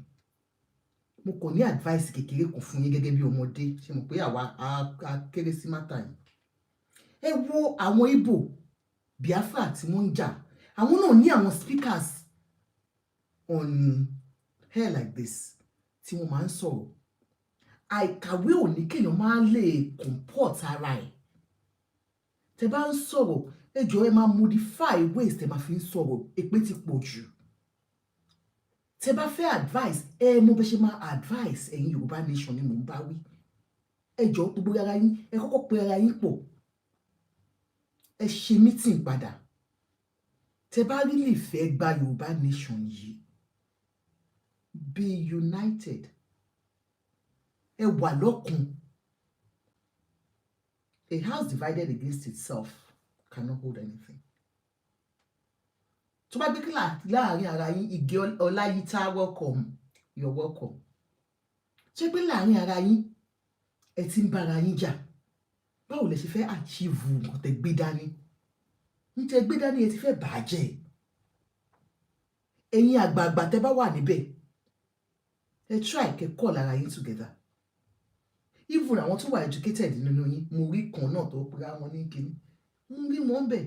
mo kàn ní advice kékeré kan fún yín gẹ́gẹ́ bí ọmọdé. Ṣe mọ̀ pé àwa a kéré sí matter yìí? Ẹ wo àwọn Ìgbò, Biafra tí wọ́n ń jà, àwọn náà ní àwọn speakers on air like this tí wọ́n máa ń sọ̀rọ̀. Àìkàwé ò ní kéèyàn máa lè comport ara ẹ̀. Tẹ bá ń sọ̀rọ̀, ẹ jọ̀ọ́, ẹ máa modify ways tẹ máa fi ń sọ̀rọ̀. Èpè ti pọ̀ jù. Tẹ bá fẹ́ advice, ẹ mọ bẹ ṣe máa advice. Ẹ̀yin Yorùbá nation ni mò ń bá wí. Ẹ jọ̀ọ́, gbogbo ara yín, ẹ kọ́kọ́ pe ara yín pọ̀, ẹ ṣe meeting padà. Tẹ bá really fẹ́ gba Yorùbá nation yìí, be united, ẹ wà lọ́kàn. A house divided against itself cannot hold anything. Tó bá gbé kílà láàrin ara yín, Ige Ọláyítá, welcome, you're welcome. Ṣé pé láàrin ara yín ẹ ti ń bára yín jà, báwo lẹ ṣe fẹ́ achieve nǹkan tẹ́ gbé dání? Ń tẹ́ gbé dání, ẹ ti fẹ́ bàjẹ́. Ẹ̀yin àgbààgbà tẹ́ bá wà níbẹ̀, ẹ try kẹ́ call ara yín together. Even àwọn tó wà educated nínú yín, mo rí kan náà tó pera wọn ní kinní, mo rí wọn bẹ̀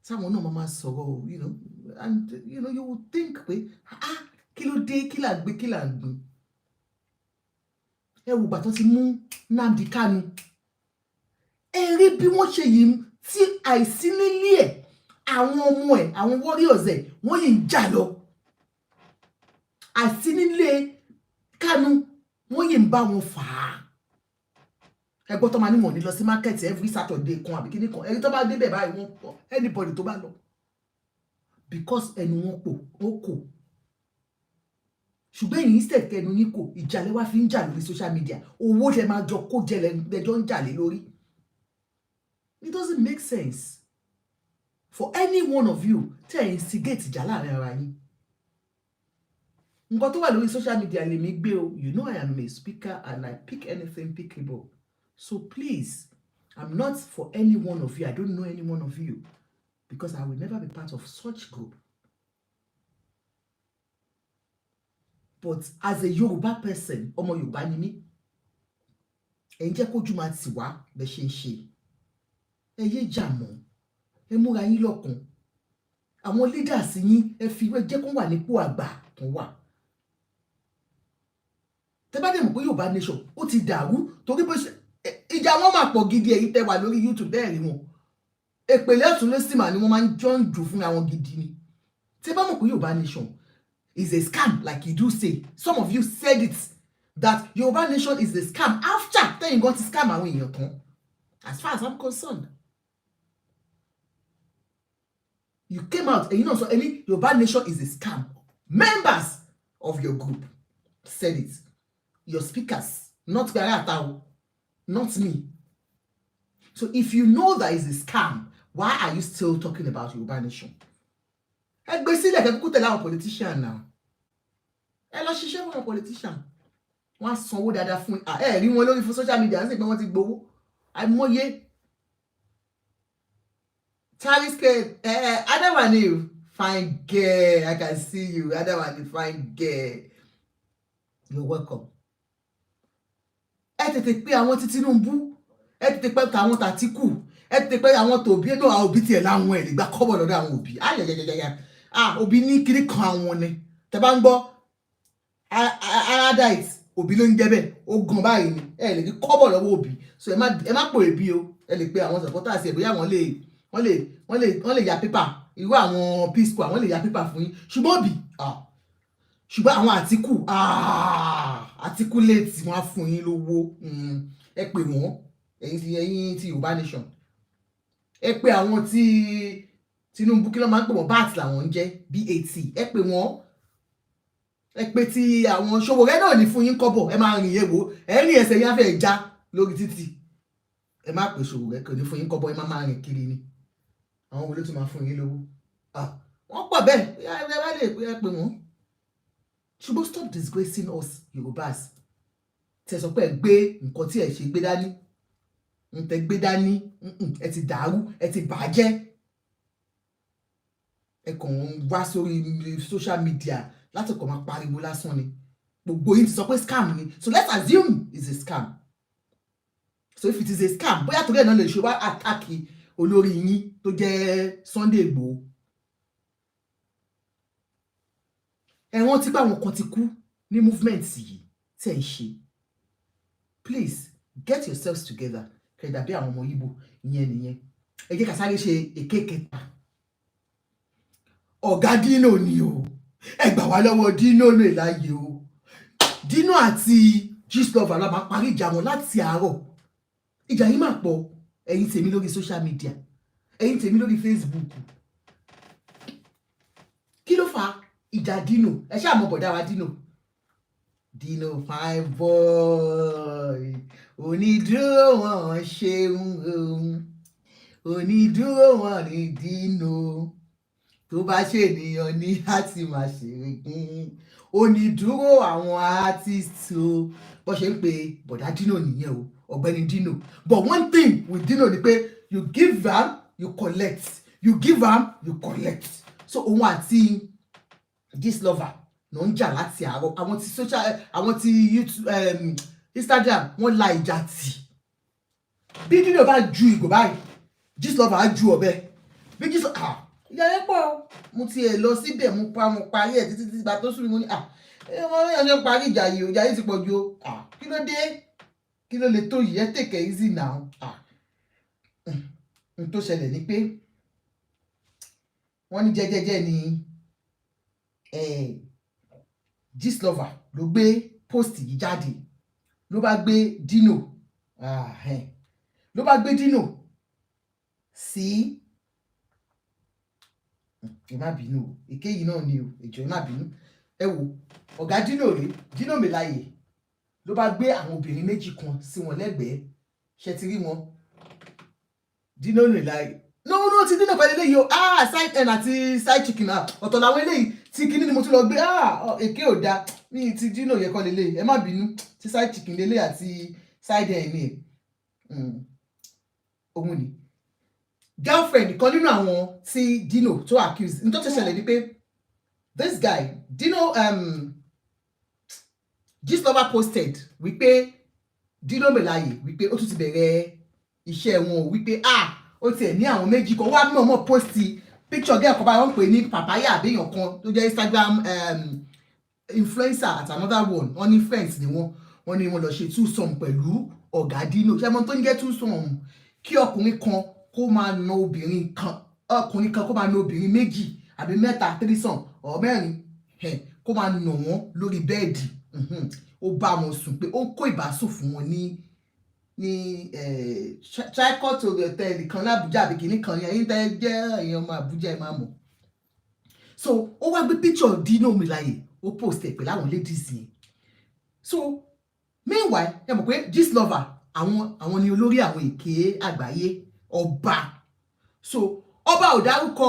táwọn náà máa sọ̀rọ̀, and you would think pé, ah, kí ló dé? Kí là ń gbé? Kí là ń gbìn? Ẹ wò bàtọ́ ti mú Nnamdi Kanu, ẹ rí bí wọ́n ṣe yìí tí àìsí nílé ẹ̀, àwọn ọmọ ẹ̀, àwọn warriors ẹ̀, wọ́n yìí ń jà lọ. Àìsí nílé Kanu, wọ́n yìí ń bá wọn fà á. Ẹgbọ́n tó máa ní wọ́n ní lọ sí market every Saturday kan àbí kíní kan, ẹni tó bá débẹ̀ báyìí, wọ́n pọ̀, anybody tó bá lọ, because ẹnu wọn pò ó kò. Ṣùgbọ́n èyí, instead kẹnu yín kò, ìjà lẹ wá fi ń jà lórí social media. Owó lẹ máa jọ kó jẹ lẹjọ ń jà lé lórí. It doesn't make sense for any one of you tẹ́ ẹ̀ instigate ìjà láàrin ara yín. Nǹkan tó wà lórí social media lèmi gbé o. You know I am a speaker and I pick anything pickable, so please, I'm not for any one of you. I don't know any one of you because I will never be part of such group. But as a Yoruba person, ọmọ Yorùbá ni mí, ẹ̀ ń jẹ́ kójú máa tì wá bẹ́ ṣe ń ṣe. Ẹ yé jà mọ́, ẹ múra yín lọ́kàn. Àwọn leaders yín, ẹ fi ẹ jẹ́ kó wà nípò àgbà kan wà. Tẹ́ bá dẹ̀ mọ̀ pé Yorùbá nation ó ti dàrú, torí bó ṣe ìjà wọn máa pọ̀ gidi. Èyí tẹ́ wà lórí YouTube bẹ́ẹ̀ rí wọn, èpèlé ọ̀tún ló sì mà ní wọ́n máa ń jọ ń jù fúnra wọn gidi ni. Tẹ́ bá mọ̀ pé Yorùbá nation is a scam, like you do say, some of you said it, that Yorùbá nation is a scam after tẹ́yìn gan ti scam àwọn èèyàn tán. As far as I'm concerned, you came out, ẹ̀yin náà sọ ẹni Yorùbá nation is a scam. Members of your group said it, your speakers, not gbara ata, not me. So if you know that is a scam, why are you still talking about Yorùbá nation? Ẹ gbé sílẹ̀, kẹ́ kúkú tẹ̀lé àwọn politician náà. Ẹ lọ ṣiṣẹ́ fún àwọn politician, wọ́n á sanwó dáadáa fún ẹ. Rí wọn lórí fún social media ń sì pé wọ́n ti gbowó àìmọye. Charles K, Adamani, fine girl, I can see you. Adamani, fine girl, you're welcome. Ẹ tètè pé àwọn tí Tinubu, ẹ tètè pé àwọn tÀtíkù, ẹ tètè pé àwọn tòbí náà. Àwọn òbí tiẹ̀ láwọn ẹ̀ lè gba kọ́bọ̀ lọ́dọ̀ àwọn òbí. Ayẹyẹyẹyẹ, ah, òbí ní kiri kan àwọn ni. Tẹ bá ń gbọ́ aradite, òbí ló ń jẹ́ bẹ́ẹ̀. Ó gan báyìí ni ẹ lè rí kọ́bọ̀ lọ́wọ́ òbí. So ẹ má pò èbí o. Ẹ lè pe àwọn supporters ẹ, bóyá wọ́n lè ya pépà, irú àwọn Peace Corps, àwọn lè ya pépà fún yín. Ṣùgbọ́n òbí, ṣùgbọ́n àwọn Àtíkù, Àtíkù léètì, wọ́n á fún yín lówó. Ẹ pè wọ́n. Ẹ̀yin ti Yorùbá nation, ẹ pè àwọn tí Tinubu, kí ló máa ń pè wọ́n? BAT làwọn ń jẹ́, BAT. Ẹ pè wọ́n. Ẹ pè tí àwọn Sowore náà ní fún yín kọ́bọ̀. Ẹ máa rìn, èwo ẹ rìn, ẹsẹ̀ yín á fẹ́ já lórí títì. Ẹ má pè Sowore, kò ní fún yín kọ́bọ̀. Ẹ má máa rìn kiri ni. Àwọn wo ló tún máa fún yín lówó? Wọ́n pọ̀ bẹ́ẹ̀. Ẹ bá lè ẹ pè wọ́n, ṣùgbọ́n stop disgracing us Yorùbás. Tẹ sọ pé ẹ gbé nǹkan tí ẹ ṣe gbé dání, ń tẹ gbé dání, ẹ ti dàrú, ẹ ti bàjẹ́. Ẹ kàn ń wá sórí social media láti kàn máa pariwo lásán ni. Gbogbo yín ti sọ pé scam ni, so let's assume it's a scam. So if it is a scam, bóyá torí ẹ̀ náà lè ṣe wá attack olórí yín tó jẹ́ Sunday Igboho. Ẹ rántí pé àwọn kan ti kú ní movement yìí tí ẹ ń ṣe. Please get yourselves together, kẹ́ dàbí àwọn ọmọ Ìgbò. Ìyẹn nìyẹn. Ẹ jẹ́ ká sáré ṣe èké kẹta. Ọ̀gá Dino ni o. Ẹ gbà wá lọ́wọ́ Dino lè láàyè o. Dino àti Gistlover la máa parí ìjà wọn láti àárọ̀. Ìjà yìí máa pọ̀. Ẹ̀yin tèmi lórí social media, ẹ̀yin tèmi lórí Facebook, kí ló fa ìjà Dino? Ẹ ṣáà mọ bọ̀dá wa Dino. Dino fine boy, onídúró wọn ṣeun, onídúró wọn ní Dino. Tó bá ṣènìyàn ní àti máa ṣèrègùn onídúró àwọn artist o. Bó ṣe ń pe bọ̀dá Dino nìyẹn o, ọ̀gbẹ́ni Dino. But one thing with Dino ni pé you give am, you collect, you give am, you collect. So òun àti Gistlover ló ń jà láti àárọ̀. Àwọn ti social, àwọn ti YouTube, Instagram, wọ́n la ìjà tì. Bí Dino bá ju ìgò báyìí, Gistlover á ju ọ̀bẹ. Bí Gistlover, ah, ìyá yẹn pọ̀. Mo ti ẹ̀ lọ síbẹ̀, mo pa, mo parí ẹ̀ títí títí. Gba tó sùn mí, mo ní, ah, ẹ wọ́n yàn ṣe ń parí ìjà yìí o. Ìjà yìí ti pọ̀ ju o. Ah, kí ló dé? Kí ló lè tó yìí? Ẹ take it easy now. Ah, n tó ṣẹlẹ̀ ni pé wọ́n ní jẹ́jẹ́jẹ́ ni Gistlover ló gbé post yìí jáde, ló bá gbé Dino, ló bá gbé Dino sí. Ẹ má bínú o, èké yìí náà ni o. Ìjọ, ẹ má bínú. Ẹ wo ọ̀gá Dino rèé, Dino Melaye. Ló bá gbé àwọn obìnrin méjì kan sí wọn lẹ́gbẹ̀ẹ́. Ṣe ti rí wọn? Dino Melaye, no, no, ti Dino pẹ̀lú eléyìí o. Ah, side hen àti side chicken, ah, ọ̀tọ̀ làwọn eléyìí. Tí kinní ni mo tún lọ gbé. Ah, èké ò da ní ti Dino yẹ kọ́ lélẹ̀. Ẹ má bínú, ti side chicken lélẹ̀ àti side hen ni. Òun ni girlfriend kan nínú àwọn tí Dino tó accuse. N tó ti ṣẹlẹ̀ ni pé this guy Dino, Gistlover posted wípé Dino Melaye, wípé ó tún ti bẹ̀rẹ̀ iṣẹ́ wọn, wípé ah, ó tiẹ̀ ní àwọn méjì kan wá mọ̀ọ́mọ̀ post picture girl kan báyìí, wọ́n pè ní papaya àbíyàn kan tó jẹ́ Instagram influencer at another one. Wọ́n ní friends ni wọ́n. Wọ́n ní wọ́n lọ ṣe twosome pẹ̀lú ọ̀gá Dino. Ṣé mo tó ń jẹ́ twosome? Kí ọkùnrin kan kó máa na obìnrin kan, ọkùnrin kan kó máa na obìnrin méjì àbí mẹ́ta, threesome, ọ̀ mẹ́rin, kó máa nà wọ́n lórí bed. Ó bá wọn sùn pé ó ń kó ìbásùn fún wọn ní Tricot Hotel kan l'Abuja àbí kìíní kan yẹn. Ẹ̀yin tẹ́ jẹ́ ẹ̀yin ọmọ Abuja, ẹ̀ máa mọ̀. So ó wá gbé picture Dino Melaye, ó post ẹ̀ pẹ̀lú àwọn ladies yẹn. So meanwhile, ẹ mọ̀ pé Gistlover, àwọn ni olórí àwọn èké àgbáyé ọba. So ọba ò dárúkọ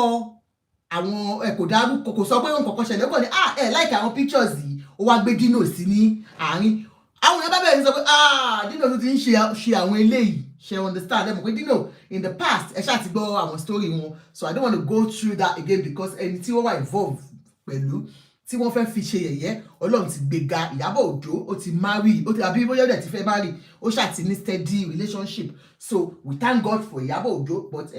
àwọn ẹ, kò dárúkọ, kò sọ pé nǹkan kan ṣẹlẹ̀. Ó kàn ní, "Ah, ẹ like àwọn pictures yìí." Ó wá gbé Dino sí ní àárín. Àwọn èèyàn bá bẹ̀rẹ̀ sí sọ pé, "Ah, Dino tún ti ń ṣe àwọn eléyìí." Ṣe understand? Ẹ mọ̀ pé Dino in the past, ẹ ṣáà ti gbọ́ àwọn story wọn, so I don't want to go through that again, because ẹni tí wọ́n wà involved pẹ̀lú tí wọ́n fẹ́ fi ṣe yẹ̀yẹ́, Ọlọ́run ti gbéga. Ìyábọ̀ Òjó, ó ti marry, ó ti àbí bóyá ó dẹ̀ ti fẹ́ marry, ó ṣáà ti ní steady relationship. So we thank God for Ìyábọ̀ Òjó. But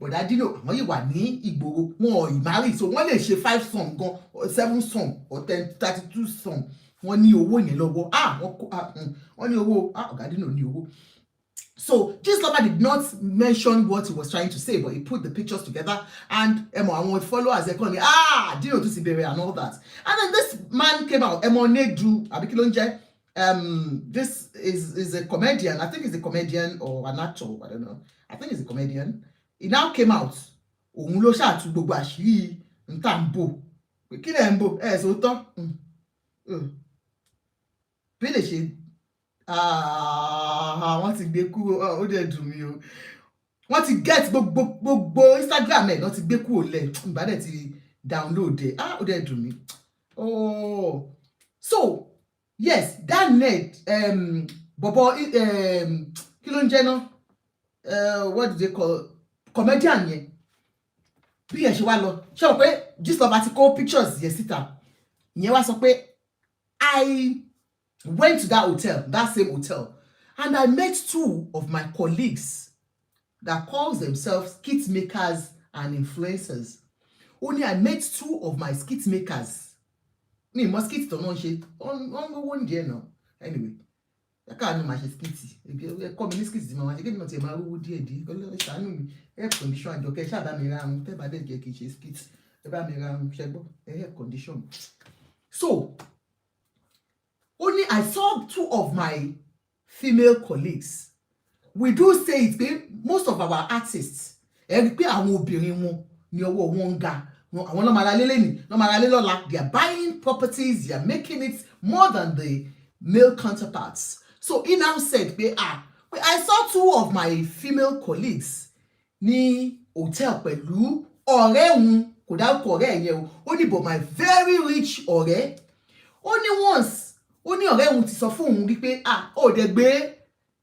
bọ̀dá Dino, àwọn yìí wà ní ìgboro, wọn ò ì marry, so wọ́n lè ṣe five some gan, or seven some, or 10, 32 some. Wọ́n ní owó yẹn lọ́wọ́. Ah, wọ́n kó, ah, wọ́n ní owó. Ah, ọ̀gá Dino ní owó. So Gistlover did not mention what he was trying to say, but he put the pictures together and ẹ mọ̀ àwọn followers ẹ̀ kàn ní, "Ah, Dino tún ti bẹ̀rẹ̀," and all that. And then this man came out, Emo Nedu, àbí kí ló ń jẹ́? This is a comedian. I think he's a comedian or an actor. I don't know. I think he's a comedian. He now came out. Òun ló ṣàtú gbogbo àṣírí nta ń bò. Pé kí lẹ̀ ń bò? Ẹ̀ sọ tán. Bí lè ṣe, ah, wọ́n ti gbé kúrò. Ah, ó dẹ̀ dùn mí o. Wọ́n ti get gbogbo Instagram ẹ̀ náà ti gbé kúrò lẹ̀. Ìbá dẹ̀ ti download ẹ̀. Ah, ó dẹ̀ dùn mí. Oh, so yes, that Ned bọ̀bọ̀, kí ló ń jẹ́ náà? What do they call comedian yẹn? Bí ẹ̀ ṣe wá lọ, ṣé o pé Gistlover ti kó pictures yẹn síta, ìyẹn wá sọ pé, "I went to that hotel, that same hotel, and I met two of my colleagues that calls themselves skit makers and influencers." Ó ní, "I met two of my skit makers." Mi ì mọ skit tó náà ń ṣe, wọ́n ń gbówó nídìí ẹ̀ náà. Anyway, ẹ káà ní màá ṣe skit. Ẹ kọ́ mi ní skit tí màá ṣe, kí ni mo ti máa rówó díẹ̀ díẹ̀. Ọlọ́run ṣàánú mi. Air condition, àjọkẹ́, ṣáà bá mi ra ahun. Tẹ́ bá dẹ̀ jẹ́ kí n ṣe skit, ẹ bá mi ra ahun, ṣẹgbọ́ air condition. So ó ní, "I saw two of my female colleagues." We do say it pé most of our artists, ẹ rí i pé àwọn obìnrin wọn ní ọwọ́ wọn ń ga. Àwọn ló máa ra lé lẹ́nìí, ló máa ra lé lọ́la. They are buying properties, they are making it more than the male counterparts. So he now said pé, "Ah, pé I saw two of my female colleagues ní hotel pẹ̀lú ọ̀rẹ́ òun." Kò dárúkọ ọ̀rẹ́ yẹn o. Ó ní, "But my very rich ọ̀rẹ́." Ó ní once, ó ní ọ̀rẹ́ òun ti sọ fún òun wípé, "Ah, ó dẹ̀ gbé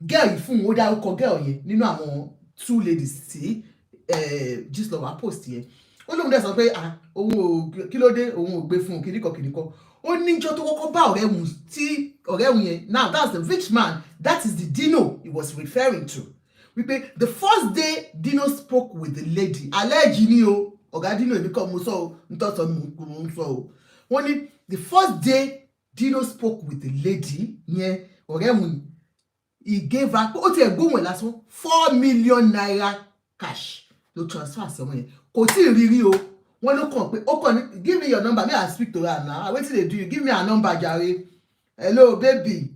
girl yìí fún òun." Ó dárúkọ girl yẹn nínú àwọn two ladies tí Gistlover post yẹn. Ó lóun dẹ̀ sọ pé, ah, òun ò, kí ló dé, òun ò gbé fún un, kìnnìkan kìnnìkan. Ó níjọ́ tó kọ́kọ́ bá ọ̀rẹ́ òun tí ọ̀rẹ́ òun yẹn, now that's the rich man, that is the Dino he was referring to, wípé the first day Dino spoke with the lady, alleged ni o, ọ̀gá Dino, èmi kọ́ mo sọ o, ntọ́sọ mo ń sọ o. Wọ́n ní the first day Dino spoke with the lady yẹn, ọ̀rẹ́ òun, he gave her, ó tiẹ̀ gbóhùn ẹ̀ lásán, ₦4 million cash ló transfer sí ọmọ yẹn. Kò tí ì rí rí o. Wọ́n ló kàn pé ó kàn ní, "Give me your number, may I speak to her now. Wetin dey do you? Give me her number jare. Hello baby,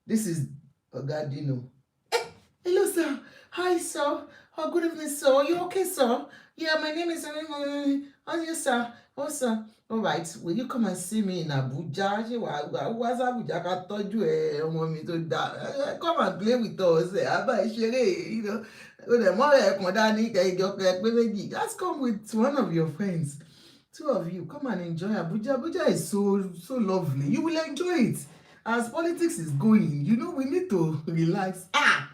this is Oga Dino." "Eh, hello sir. Hi sir. Oh, good evening sir. Are you okay sir? Yeah, my name is, oh yes sir. Oh sir, all right, will you come and see me in Abuja? Ṣé wàá wá wá sí Abuja ká tọ́jú ẹ, ọmọ mi tó dáa? Come and play with us. Ẹ àbá ìṣeré, o dẹ̀ mọ́ ẹ̀ kàn dání kẹjọ kẹ pé méjì. Just come with one of your friends, two of you, come and enjoy Abuja. Abuja is so so lovely, you will enjoy it. As politics is going, we need to relax." Ah,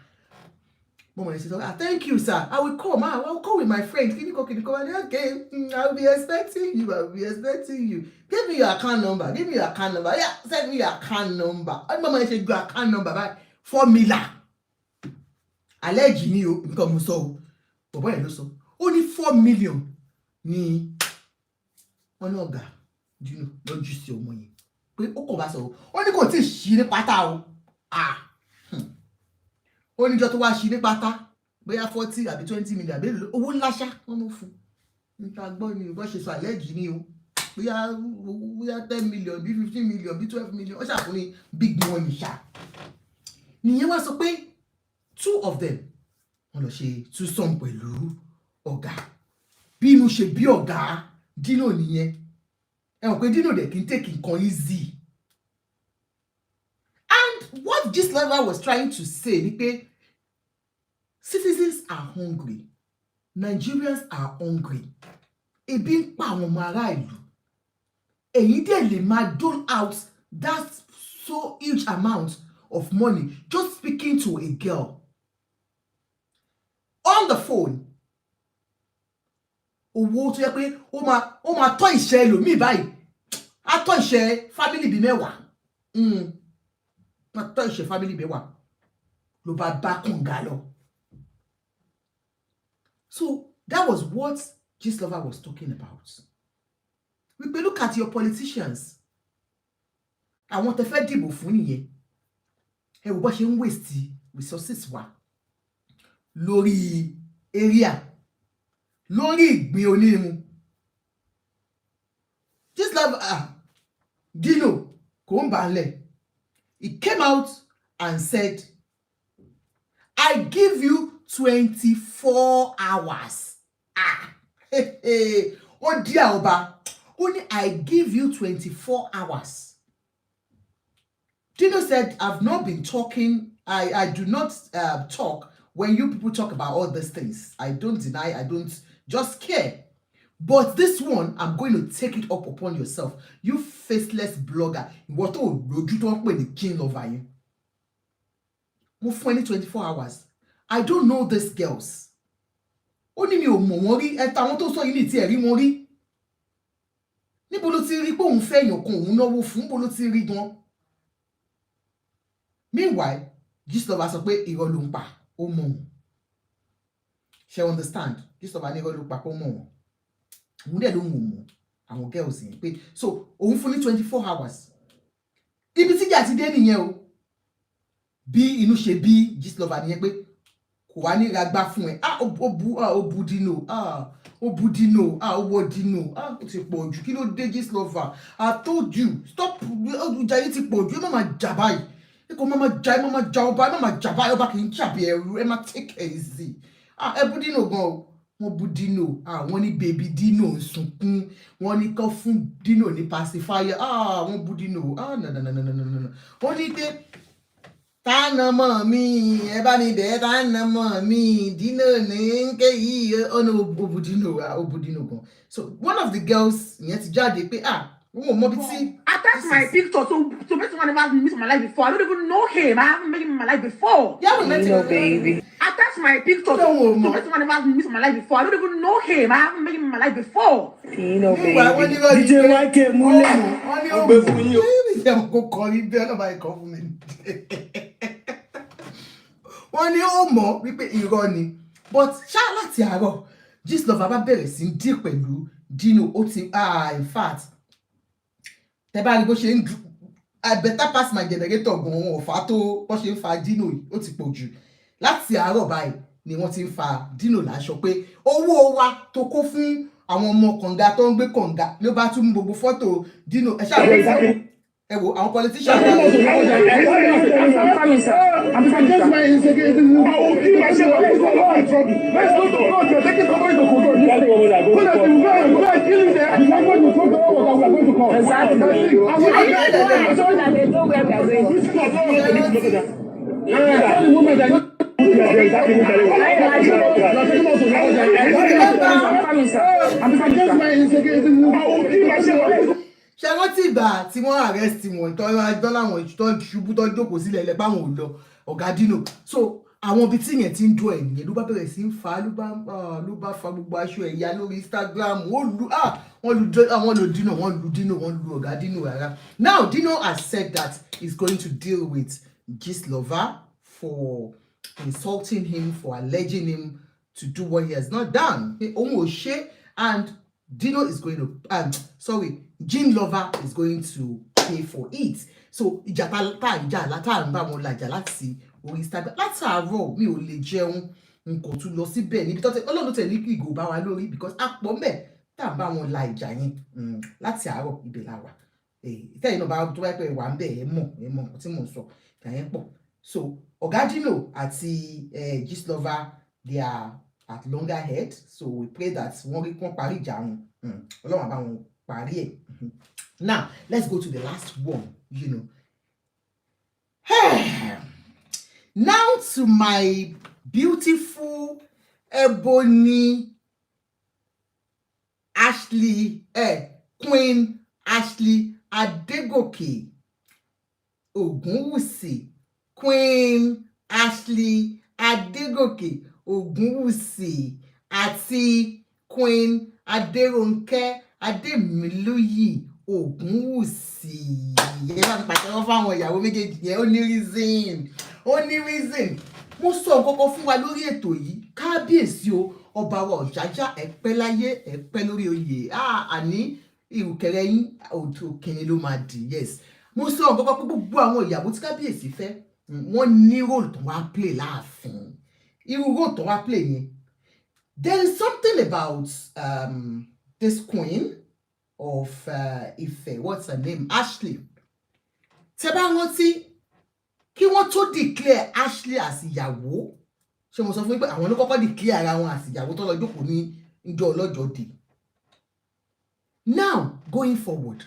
mo mọ̀ ní ṣe sọ, "Ah, thank you sir, I will come. Ah, I will come with my friend." Kíníkan kíníkan wá ní, "Okay, I will be expecting you, I will be expecting you. Give me your account number, give me your account number. Yeah, send me your account number." Ọdún mọ̀ ní ṣe gba account number báyìí, 4 million, alleged ni o, nǹkan mo sọ o, bọ̀bọ̀ yẹn ló sọ. Ó ní 4 million ní wọ́n ní ọ̀gá Dino lọ́jú sí ọmọ yẹn pé ó kàn bá sọ̀rọ̀. Ó ní kò tí ì ṣí ní pátá o. Ah, Ó níjọ́ tó wá ṣí ní pátá, bóyá 40 àbí 20 million àbí èlò, owó ńlá ṣá wọ́n mú fún un. Níta gbọ́ ni bó ṣe sọ àlẹ́jì ni o, bóyá 10 million bí 15 million bí 12 million, ó ṣàfún ní big money ṣá. Nìyẹn wá sọ pé two of them, wọ́n lọ ṣe twosome pẹ̀lú ọ̀gá. Bí inú ṣe bí ọ̀gá Dino nìyẹn. Ẹ mọ̀ pé Dino dẹ̀ kì í take nǹkan easy. And what Gistlover was trying to say ni pé citizens are hungry, Nigerians are hungry, ebi ń pa àwọn ọmọ ará ìlú. Èyí dẹ̀ lè máa dole out that so huge amount of money just speaking to a girl on the phone. Owó tó yẹ pé ó máa tọ́ ìṣẹ́ ẹlòmíì báyìí, á tọ́ ìṣẹ́ family bíi 10, máa tọ́ ìṣẹ́ family 10, ló bá bá kànga lọ. So that was what Gistlover was talking about, wípé look at your politicians, àwọn tẹ fẹ́ dìbò fún nìyẹn. Ẹ wò bó ṣe ń waste resources wa lórí area, lórí ìgbín onírun. Gistlover, ah, Dino kò ń bà á lẹ̀. He came out and said, "I give you 24 hours." Ah, ó dí àwọn ọba, ó ní, "I give you 24 hours." Dino said, "I've not been talking. I do not talk when you people talk about all these things. I don't deny, I don't just care. But this one, I'm going to take it up upon yourself. You faceless blogger." Ìwọ tó lójú tó ń pè ní king lover yẹn. Mo fún ẹ ní 24 hours. I don't know these girls. Ó ní mi ò mọ̀ wọ́n rí. Ẹ̀ta àwọn tó sọ yìí ní tiẹ̀ rí wọn rí. Níbo ló ti rí pé òun fẹ́ èèyàn kan, òun náwó fún? Níbo ló ti rí gan? Meanwhile, Gistlover sọ pé irọ́ ló ń pa, ó mọ̀ wọ́n. Ṣe understand? Gistlover ní irọ́ ló pa, pé ó mọ̀ wọ́n. Òun dẹ̀ ló ń wò mọ̀ àwọn girls yẹn pé so òun fún ní 24 hours. Ibi tíjà ti dé nìyẹn o. Bí inú ṣe bí Gistlover nìyẹn pé kò wá ní ragbá fún ẹ. Ah, ó bu, ah, ó bu Dino, ah, ó bu Dino, ah, ó wọ Dino, ah, ó ti pọ̀ jù. Kí ló dé, Gistlover? I told you, stop. Ìjà yìí ti pọ̀ jù. Ẹ má máa jà báyìí. Ẹ kò má máa jà, ẹ má máa jà ọba, ẹ má máa jà báyìí. Ọba kì í jà bí ẹrú. Ẹ má take it easy. Ah, ẹ bú Dino gan o. Wọ́n bú Dino. Ah, wọ́n ní baby Dino ń sunkún. Wọ́n ní kán fún Dino ní pacifier. Ah, wọ́n bú Dino. Ah, no, no, no, no, no, no. Wọ́n ní pé tánà mọ̀ mi, ẹ bá mi bẹ̀ tánà mọ̀ mi, Dino ní ń ké yìí. Ọ̀nà ó bú Dino. Ah, ó bú Dino gan. So one of the girls ìyẹn ti jáde pé ah, wọn ò mọbi tí. Attach my picture to make someone never meet in my life before. I don't even know him. I haven't met him in my life before. You haven't met You know, him. Baby. Attach my picture No, to ma. Make someone never meet in my life before. I don't even know him. I haven't met him in my life before. Pino, Meanwhile, wọ́n ní baby. lọ́ọ́ DJ YK múlẹ̀. Wọ́n ní Ó ó gbé fún yín o. Ìyá kò kọrin bí ọlọ́ba ikọ̀ fún mi. Wọ́n ní ó mọ̀ wípé irọ́ ni, but ṣá láti àárọ̀, Gistlover bá bẹ̀rẹ̀ sí í dì pẹ̀lú Dino. Ó ti, ah, in fact, tẹ bá rí bó ṣe ń I better pass my generator gan. Wọn ò fà á tó bó ṣe ń fa Dino yìí. Ó ti pọ̀ jù. Láti àárọ̀ báyìí ni wọ́n ti ń fa Dino láṣọ pé owó wa tó kó fún àwọn ọmọ kànga tó ń gbé kànga ló bá tún mú gbogbo fọ́tò Dino. Ẹ ṣáà ẹ wo àwọn politician wa. I'm coming, sir. I'm coming, sir. I will kill myself. Let's go in trouble. Let's go to court. You're taking somebody to court. So that you go and kill him there. The language you talk about that we are going to court. Exactly. That's it. So that they know where we are going. Yeah, tell the woman that you are taking us to I'm coming, sir. I'm coming, sir. I will kill myself. Ṣe rántí ìgbà tí wọ́n arrest wọn tó láwọn tó ṣubú, tó jókòó sílẹ̀ ilẹ̀ báwọn ò lọ, ọ̀gá Dino? So àwọn ibi tí yẹn ti ń dún ẹ̀ nìyẹn. Ló bá bẹ̀rẹ̀ sí ń fa, ló bá fa gbogbo aṣọ ẹ̀yà lórí Instagram. Ó lu, ah, wọ́n lu, wọ́n lu Dino, wọ́n lu Dino, wọ́n lu ọ̀gá Dino rárá. Now Dino has said that he's going to deal with Gistlover for insulting him, for alleging him to do what he has not done, pé òun ò ṣe, and Dino is going to, sorry, Gistlover is going to pay for it. So ìjà tá à ń jà, tá à ń bá wọn làjà láti orí Instagram látàárọ̀, mi ò lè jẹun, n kò tún lọ síbẹ̀ níbi tó tẹ Ọlọ́run tẹ̀ ní kí ìgò bá wa lórí, because a pọ̀ mẹ́ tá à ń bá wọn la ìjà yẹn láti àárọ̀. Ibẹ̀ la wà. Tẹ́yìn náà bá tó bá pẹ́ wà ń bẹ̀, ẹ mọ̀ nǹkan tí mò ń sọ. Ìjà yẹn pọ̀. So Ọ̀gá Dino àti Gistlover, they are at loggerhead, so we pray that wọ́n rí wọ́n parí ìjà wọn. Ọlọ́run á bá wọn parí ẹ̀. Now let's go to the last one. Now to my beautiful Ebony Ashley, Queen Ashley Adegoke Ogunwusi. Queen Ashley Adegoke Ogunwusi àti Queen Aderonke Ademiluyi Ogunwusi. Ẹ bá mi pàtẹ́wọ́ fáwọn ìyàwó méjèèjì yẹn. Ó ní reason, ó ní reason. Mo sọ nǹkan kan fún wa lórí ètò yìí. Kábíyèsí o, ọba wa Ọ̀jájá, ẹ pẹ́ láyé, ẹ pẹ́ lórí oyè. Àní ìrùkẹ̀rẹ̀ yín òkìní ló máa dì. Yes, mo sọ nǹkan kan pé gbogbo àwọn ìyàwó tí kábíyèsí fẹ́, wọ́n ní role tó wá play láàfin. Irú role tó wá play yẹn, there is something about this queen of Ife, what's her name, Ashley. Tẹ́ bá rántí, kí wọ́n tó declare Ashley as ìyàwó, ṣé mo sọ fún yín pé àwọn ló kọ́kọ́ declare ara wọn as ìyàwó tó lọ jókòó ní ìjọ ọlọ́jọ́ dé? Now, going forward,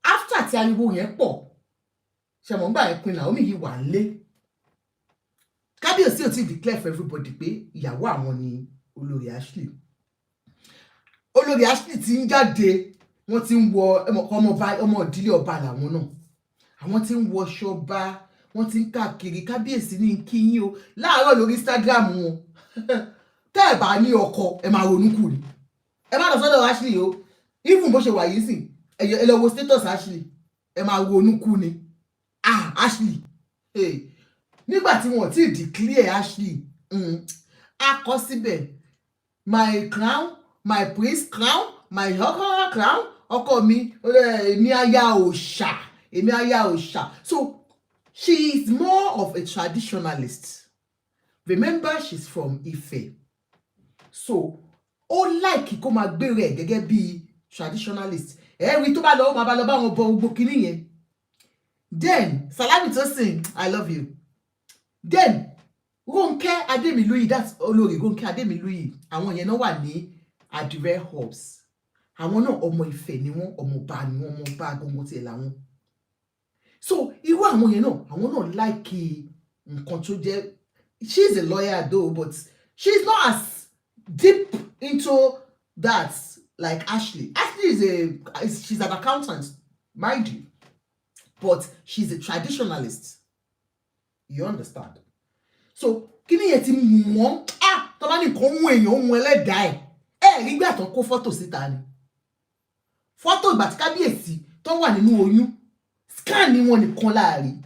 after tí ariwo yẹn pọ̀, ṣe mọ̀ nígbà yẹn, Queen Naomi yìí wà nílé. Kábíyèsí ò tí ì declare for everybody pé ìyàwó àwọn ni olórí Ashley. Olórí Ashley ti ń jáde, wọ́n ti ń wọ ọmọọba, ọmọ ìdílé ọba làwọn náà. Àwọn tí ń wọṣọ ọba, wọ́n ti ń káàkiri. Kábíyèsí ní kí yín o láàárọ̀ lórí Instagram wọn. Tẹ́ ẹ̀ bá ní ọkọ, ẹ máa ronú kù ni. Ẹ má lọ sọ́dọ̀ Ashley o. Even bó ṣe wà yìí sìn, ẹ lọ wo status Ashley, ẹ máa ronú kú ni. Ah, Ashley, hey. Nígbà tí wọn ti declare Ashley, a kọ síbẹ̀, "My crown, my prince crown, my ọkọ crown, ọkọ mi, èmi aya òòṣà, èmi aya òòṣà." So she is more of a traditionalist. Remember, she's from Ife, so ó like kó máa gbé rẹ̀ gẹ́gẹ́ bí traditionalist. Ẹ̀rí tó bá lọ, ó máa bá lọ bá wọn bọ gbogbo kinní yẹn. Then Salami Tosin, I love you. Then Ronke Ademiluyi, that's olórí Ronke Ademiluyi. Àwọn yẹn náà wà ní Adire Hubs. Àwọn náà, ọmọ Ifẹ̀ ni wọ́n, ọmọ ọba ni wọ́n, ọmọ ọba gbogbo tiẹ̀ làwọn. So irú àwọn yẹn náà, àwọn náà like nǹkan tó jẹ́. She is a lawyer though, but she is not as deep into that like Ashley. Ashley is a is she's an accountant, mind you, but she's a traditionalist, you understand? So kí ni yẹn ti mú wọn? Ah, tó bá ní nǹkan mú èèyàn, mú ẹlẹ́dàá ẹ̀. Ẹ̀ rí gbà tó kó fọ́tò síta ni, fọ́tò ìgbà tí kábíyèsí tó wà nínú oyún, scan ni wọn nìkan láàrin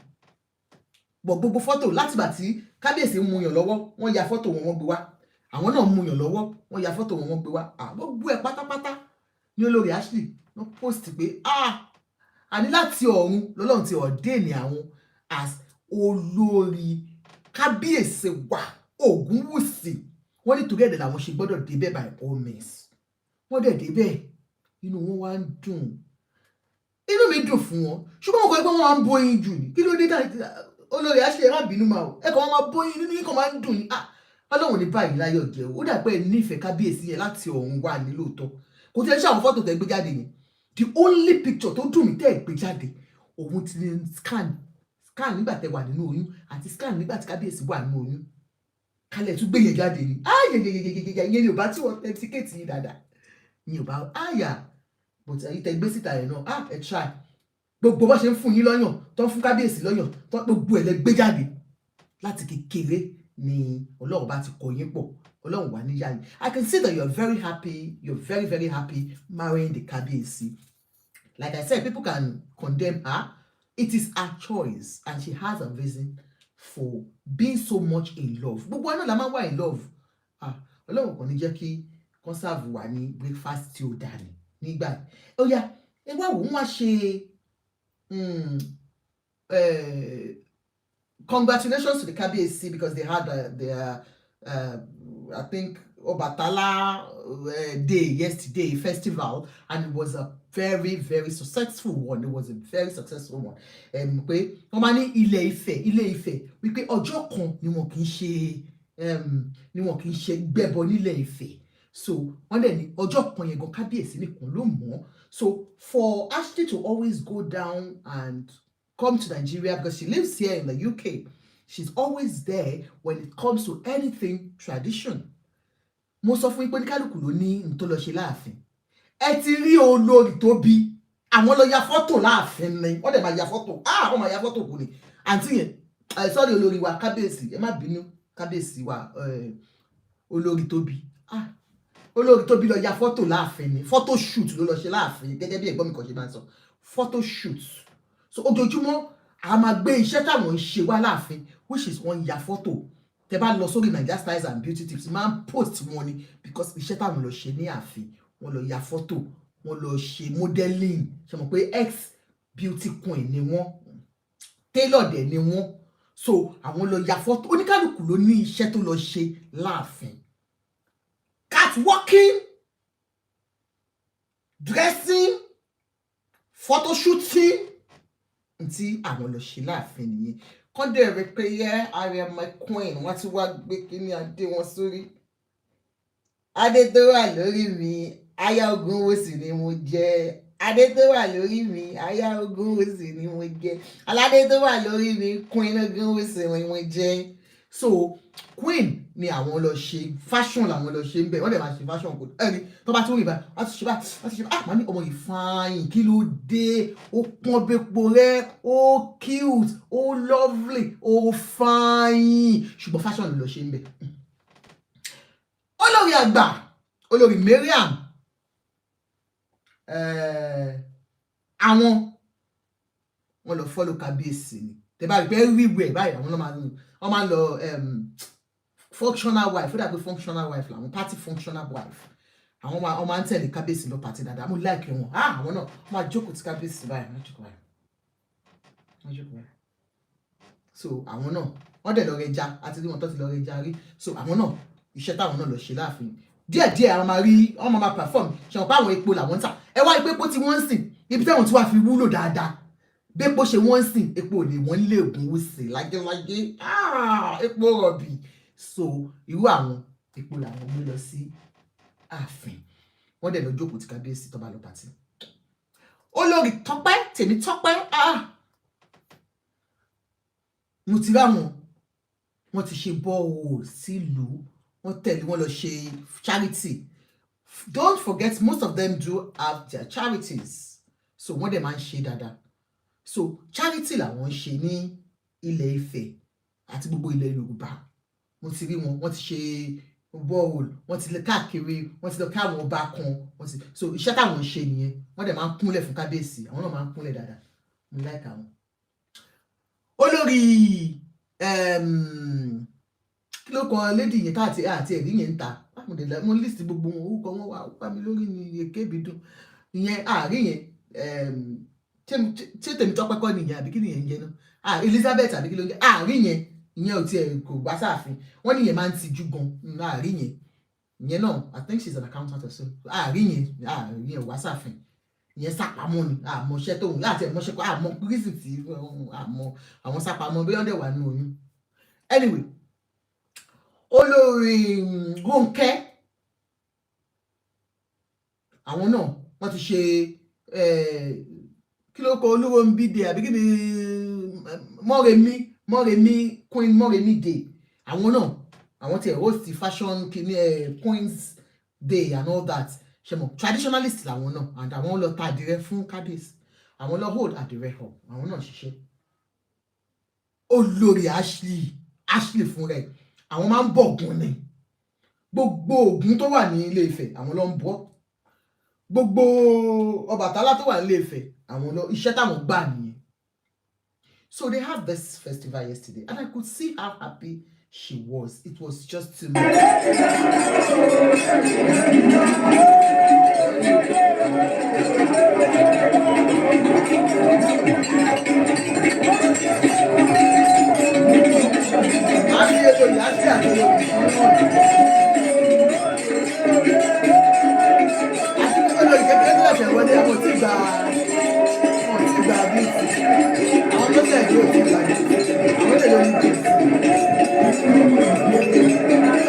bọ̀. Gbogbo fọ́tò láti ìgbà tí kábíyèsí ń muyàn lọ́wọ́, wọ́n ya fọ́tò wọn, wọ́n gbé wá. Àwọn náà muyàn lọ́wọ́, wọ́n ya fọ́tò wọn, wọ́n gbé wá. Ah, gbogbo ẹ̀ pátápátá ní olórí Ashley wọ́n post pé, ah, àní láti ọ̀run lọ́lọ́run ti ordain àwọn as olórí kábíyèsí wa Ògúnwùsì. Wọ́n nítorí ẹ̀dẹ̀ làwọn ṣe gbọ́dọ̀ débẹ̀ by all means. Wọ́n dẹ̀ débẹ̀, inú wọn wá ń dùn. Inú mi dùn fún wọn, ṣùgbọ́n mo kọ́ pé wọ́n máa ń bóyin jù ní. Kí ló dé? Olórí Ashley, ẹ má bínú máa o. Ẹ kàn wọ́n máa bóyin, nínú yín kàn máa ń dùn yín. Ah, Ọlọ́run ní báyìí láyọ̀ jẹ́ o. Ó dà pé ẹ nífẹ̀ẹ́ kábíyèsí yẹn láti ọ̀run wà ní lóòótọ́. Kò tí ẹ ṣe àwọn fọ́tò tẹ́ gbé jáde yẹn. The only picture tó dùn mí tẹ́ ẹ gbé jáde, òun ti ní scan nígbà tẹ́ wà nínú oyún àti scan nígbà tí kábíyèsí wà nínú oyún. Kálẹ̀ tún gbé yẹn jáde ni. Ayẹyẹyẹyẹyẹ, ìyẹn ni ò bá tí wọ́n authenticate yín dáadáa ni ò bá àyà. But ẹ̀yin tẹ́ gbé síta yẹn náà, ah, ẹ try. Gbogbo bó ṣe ń fún yín lọ́yàn, tó ń fún kábíyèsí lọ́yàn, tó gbogbo ẹ̀ lẹ gbé jáde. Láti kékeré ni Ọlọ́run bá ti kọ yín pọ̀. Ọlọ́run wà níyà yín. I can see that you are very happy. You are very, very happy marrying the kábíyèsí. Like I said, people can condemn her. It is her choice and she has a reason for being so much in love. Gbogbo wa náà la máa ń wà in love. Ah, Ọlọ́run kò ní jẹ́ kí conserve wà ní breakfast tí ó dà ní nígbà. Ó yá, ẹ wá wò ó, wọ́n á ṣe. Congratulations to the Kábíyèsí because they had their I think Obatala Day yesterday festival, and it was a very, very successful one. It was a very successful one. Pé wọ́n máa ní Ilé Ifẹ̀, Ilé Ifẹ̀, wípé ọjọ́ kan ni wọn kì í ṣe ni wọn kì í ṣe gbẹ́bọ nílẹ̀ Ifẹ̀. So wọ́n dẹ̀ ní ọjọ́ kan yẹn gan, kábíyèsí nìkan ló mọ̀ ọ́. So for Ashley to always go down and come to Nigeria, because she lives here in the UK, she's always there when it comes to anything tradition. Mo sọ fún yín pé oníkálukú ló ní n tó lọ ṣe láàfin. Ẹ ti rí olórí tó bí àwọn lọ ya fọ́tò láàfin ni. Wọ́n dẹ̀ máa ya fọ́tò, ah, wọ́n máa ya fọ́tò kù ni. Àǹtí yẹn, ẹ sọ́ọ́dì, olórí wa, kábíyèsí, ẹ má bínú, kábíyèsí wa, olórí tó bí, ah, olórí tó bí lọ ya fọ́tò láàfin ni. Photo shoot ló lọ ṣe láàfin, gẹ́gẹ́ bí ẹ̀gbọ́n mi kan ṣe máa ń sọ, photo shoot. So ojoojúmọ́ a máa gbé iṣẹ́ táwọn ń ṣe wá láàfin, which is wọ́n ya fọ́tò. Tẹ bá lọ sórí Naija Styles and Beauty Tips, máa ń post wọn ni, because iṣẹ́ táwọn lọ ṣe ní ààfin, wọ́n lọ ya fọ́tò, wọ́n lọ ṣe modeling. Ṣe mọ̀ pé ex beauty queen ni wọ́n, tailor dẹ̀ ni wọ́n. So àwọn lọ ya fọ́tò. Oníkálukú ló ní iṣẹ́ tó lọ ṣe láàfin: catwalking, dressing, photo shooting. Tí àwọn lọ ṣe láàfin nìyẹn. Kọ́ndẹ̀ rẹ pé yẹ, I am my queen. Wọ́n ti wá gbé kíní adé wọn sórí. Adé tó wà lórí mi, aya Ògúnwùsì ni mo jẹ́. Adé tó wà lórí mi, aya Ògúnwùsì ni mo jẹ́. Aládé tó wà lórí mi, queen Ògúnwùsì ni mo jẹ́. So queen ni àwọn lọ ṣe, fashion làwọn lọ ṣe ń bẹ. Wọ́n dẹ̀ máa ṣe fashion kò ẹni tó bá tún rìn báyìí, wọ́n ti ṣe báyìí, wọ́n ti ṣe báyìí. Ah, màá ní ọmọ yìí fine, kí ló dé? Ó pọ́n bepo rẹ, ó cute, ó lovely, ó fine, ṣùgbọ́n fashion ló lọ ṣe ń bẹ. Olórí àgbà, olórí Mariam, àwọn wọn lọ follow kábíyèsí ni. Tẹ bá rí pé everywhere báyìí, àwọn náà máa ń wọ́n máa ń lọ functional wife. Ó dàgbé functional wife làwọn, party functional wife. Àwọn máa wọ́n máa ń tẹ̀lé kábíyèsí lọ party dáadáa. Mo like wọn. Ah, àwọn náà wọ́n máa jókòó tí kábíyèsí báyìí, wọ́n jókòó báyìí, wọ́n jókòó báyìí. So àwọn náà wọ́n dẹ̀ lọ rẹja, àti rí wọn tó ti lọ rẹja rí. So àwọn náà, iṣẹ́ táwọn náà lọ ṣe láàfin, díẹ̀díẹ̀ àwọn máa rí wọ́n máa perform. Ṣe wọn pé àwọn epo làwọn ń tà? Ẹ wá ipò epo tí wọ́n ń sìn, ibi táwọn tí wàá fi wúlò dáadáa. Bépo ṣe wọ́n ń sìn, epo ò lè wọ́n lé Ògúnwùsì lágélágé. Ah, epo rọ̀bì. So irú àwọn epo làwọn gbé lọ sí ààfin. Wọ́n dẹ̀ lọ jókòó tí kábíyèsí tó bá lọ party. Olórí Tọ́pẹ́, Tèmi Tọ́pẹ́, ah, mo ti ráwọn, wọ́n ti ṣe borehole sílùú, wọ́n tẹ̀lé wọn lọ ṣe charity. Don't forget, most of them do have their charities, so wọ́n dẹ̀ máa ń ṣe dáadáa. So charity làwọn ń ṣe ní ilẹ̀ Ifẹ̀ àti gbogbo ilẹ̀ Yorùbá. Mo ti rí wọn, wọ́n ti ṣe borehole, wọ́n ti lọ káàkiri, wọ́n ti lọ káwọn ọba kan, wọ́n ti. So iṣẹ́ táwọn ń ṣe nìyẹn. Wọ́n dẹ̀ máa ń kúnlẹ̀ fún kábíyèsí. Àwọn náà máa ń kúnlẹ̀ dáadáa. Mo like àwọn olórí. Kí ló kọ lady yẹn káàtì àti ẹ̀rí yẹn ń ta? Mo dẹ̀ mo list gbogbo wọn, orúkọ wọn wà wá mi lórí ni. Èké mi dùn ìyẹn àárín yẹn. Ṣé Tèmítọ́pẹ́ kọ́ nìyẹn, àbí kí nìyẹn ń jẹ náà? Ah, Elizabeth, àbí kí ló ń jẹ? Àárín yẹn, ìyẹn ò tiẹ̀ kò gbá sáàfin. Wọ́n ní ìyẹn máa ń tijú gan. Àárín yẹn, ìyẹn náà, I think she's an accountant or so. Àárín yẹn, àárín yẹn ò wá sáàfin. Ìyẹn sápamọ́ ni. Àmọ́ṣẹ́ tóun láti ẹ̀mọ́ṣẹ́ kọ́, àmọ́ reason tí àmọ́ àwọn sápamọ́, bí wọ́n dẹ̀ wà nínú oyún. Anyway, olórí Rónkẹ́, àwọn náà wọ́n ti ṣe, kí ló kọ, Olúwọ̀nbí day, àbí kí ni, Mọ́remí, Mọ́remí, Queen Mọ́remí Day. Àwọn náà, àwọn tí ẹ̀ host fashion kìíní ẹ̀, Queen's Day and all that. Ṣe mọ̀, traditionalist làwọn náà, and àwọn lọ ta àdìrẹ fún kábíyèsí, àwọn lọ hold àdìrẹ hall. Àwọn náà ṣiṣẹ́. Olórí Ashley, Ashley fún rẹ̀, àwọn máa ń bọ̀ Ògún ni. Gbogbo Ògún tó wà ní Ilé Ifẹ̀, àwọn ló ń bọ̀. Gbogbo Ọbàtálá tó wà ní Ilé Ifẹ̀, àwọn lọ. Iṣẹ́ táwọn gbà nìyẹn. So they had this festival yesterday and I could see how happy she was. It was just too much. Olórí Ashley àti olórí àti olórí kékeré tó ṣẹ̀ṣẹ̀ wọlé, àwọn tí gba, wọn tí gba bíìtì, àwọn tó ṣẹ̀ dé ò tí gba bíìtì, àwọn lè lórí bíìtì.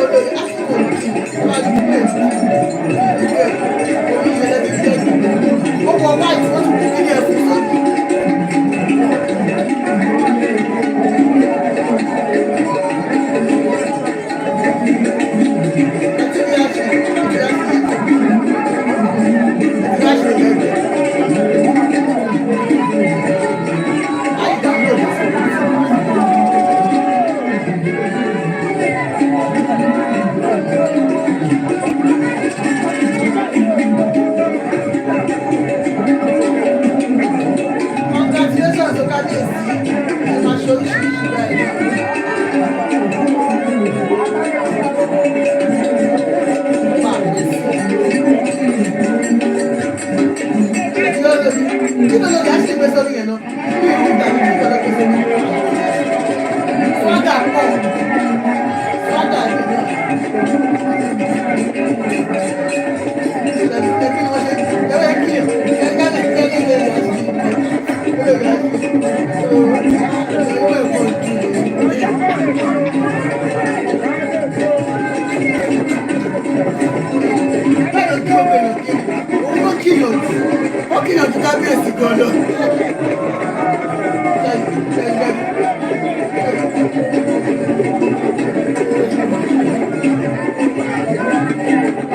Olórí Ashley kò jù wọ́n á gbé ìgbé orí ìṣẹ̀lẹ̀ tí jẹ́ ó wọ white, wọ́n tún kú kí ni ẹ̀fún sójú. Ẹtí bí Ashley, ẹtí Ashley, ẹtí Ashley lẹ́gbẹ̀ẹ́. Ayé download it for. Congratulations to Kábíyèsí. Ẹ máa ṣe oríṣiríṣi báyìí. Máa pèsè. Kí ló lè kí ló lè Ashley gbé sórí yẹn náà? Bí ìlú ìgbà mi kí ló gbé sórí. Swagger pọ̀. Swagger ni náà. Kí ni wọ́n ṣe? Ẹ̀rọ kí ẹ̀ ẹ̀ kí ẹ̀ lè Ashley. Ó lè Ashley. Ó lè kọ́ ju. Bẹ́ẹ̀ ló kí ọmọ èèyàn kí òun ló kíyàn jù. Ó kíyàn ju kábíyèsí gan lọ.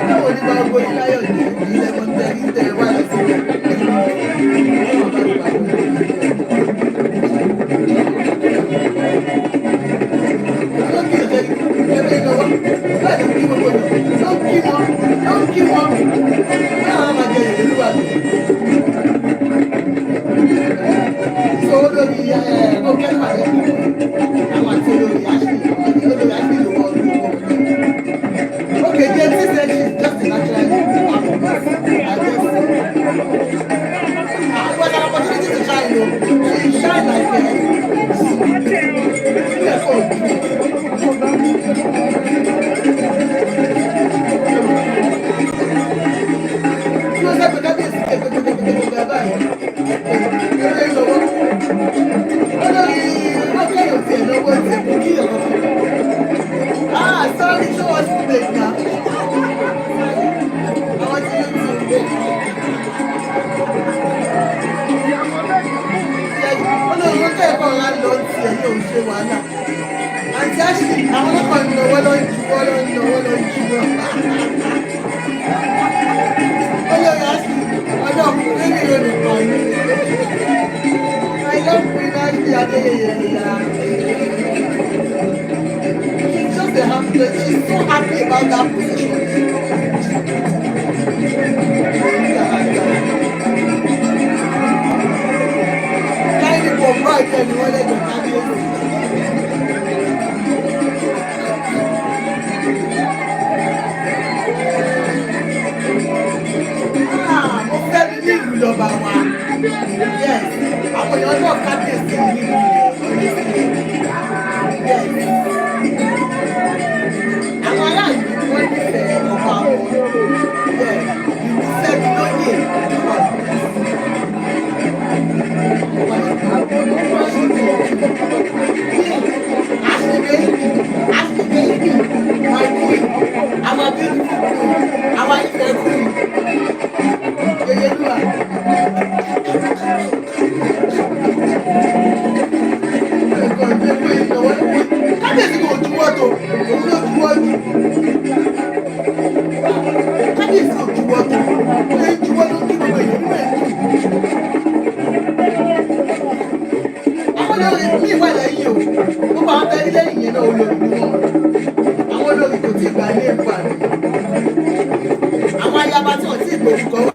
Báwo ni máa gbóyún láyọ̀ ní ilé kan tẹ́ ní tẹ́ wá lọ sí ilé? Ló kí ìjẹ́ ẹgbẹ́ ìnáwó bẹ́ẹ̀ ló kí gbogbo èèyàn, ló kí wọn, ló kí wọn náà máa jẹ ìlú wa. So olórí ẹ ó kẹ́nu àlẹ́ àwọn àti olórí Ashley, olórí Ashley ló wọ ọdún ọgbọ̀n. Okay, JT said she's just a natural I guess. Ah, it was an opportunity to shine, though. She shine like a. Yeah, oh. Kí ló sẹ́pẹ̀ kábíyèsí kẹ̀kẹ́kẹ́kẹ́kẹ́ báyìí? Olórí lọ́wọ́. Olórí Rókè yóò tiẹ̀ lọ́wọ́ tiẹ̀ kò kí ọ̀rọ̀. Ah, sorry, show us footage now. Àwọn tí yóò tún. Olórí Rókè ẹ̀kọ́ ọ̀la lọ tiẹ̀ yóò ṣe wàhálà. Àǹtí Ashley, àwọn ọlọ́kọ̀ ń lọ́wọ́ lọ ń juwọ́ lọ ń lọ́wọ́ lọ ń juwọ́. Olórí Ashley, ọlọ́kùnrin mi ò lè pa mí. I love Queen Ashley Adeyeye. She's just a happy, she's so happy about that position. Look at her now. Tiny pọ̀ báyìí ẹni wọ́n lẹ́gbẹ̀ẹ́ kábíyèsí. Ah, mo fẹ́ mi ní ìlú lọ́ba wa. Yes, àwọn èèyàn náà kábíyèsí nínú yẹn, honestly. Yes. Àwọn aráàlú wọ́n nífẹ̀ẹ́ ọba wọn. Yeah, ìlú fẹ́mi lóyè wà. Ashley baby, Ashley baby, my queen, our beautiful queen, our Ife queen, Yeyelua. Ẹ̀kọ́ ìgbé pé ìnáwó kábíyèsí kò juwọ́ tó, òun ló juwọ́ jù. Kábíyèsí kò juwọ́ tó, ó lè juwọ́ ló kí gbogbo èèyàn nínú ẹ̀ dùn. Àwọn olórí míì wà lẹ́yìn o, gbogbo àwọn tẹ́lẹ̀ lẹ́yìn yẹn náà, olórí ni wọ́n. Àwọn olórí kò tí ì gbà ní èkó àná. Àwọn ayaba tí wọ́n tí ì gbórúkọ wà.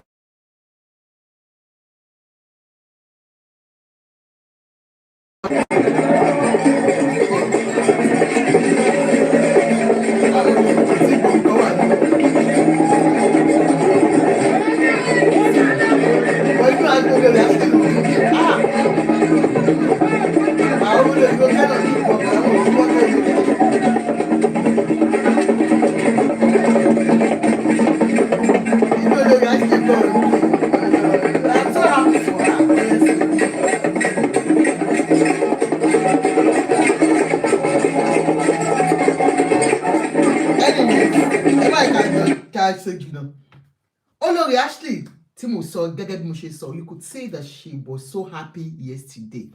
Àwọn olórí kò tí ì gbórúkọ wà ní. Wọ́n inú àgbo olórí àti ìlú. Ah! Àwọn olórí tó kẹ́nà ní ìpọ̀ àwọn òṣùwọ́n tó lò. Ká ṣe jù náà. Olórí Ashley tí mo sọ, gẹ́gẹ́ bí mo ṣe sọ, you could say that she was so happy yesterday.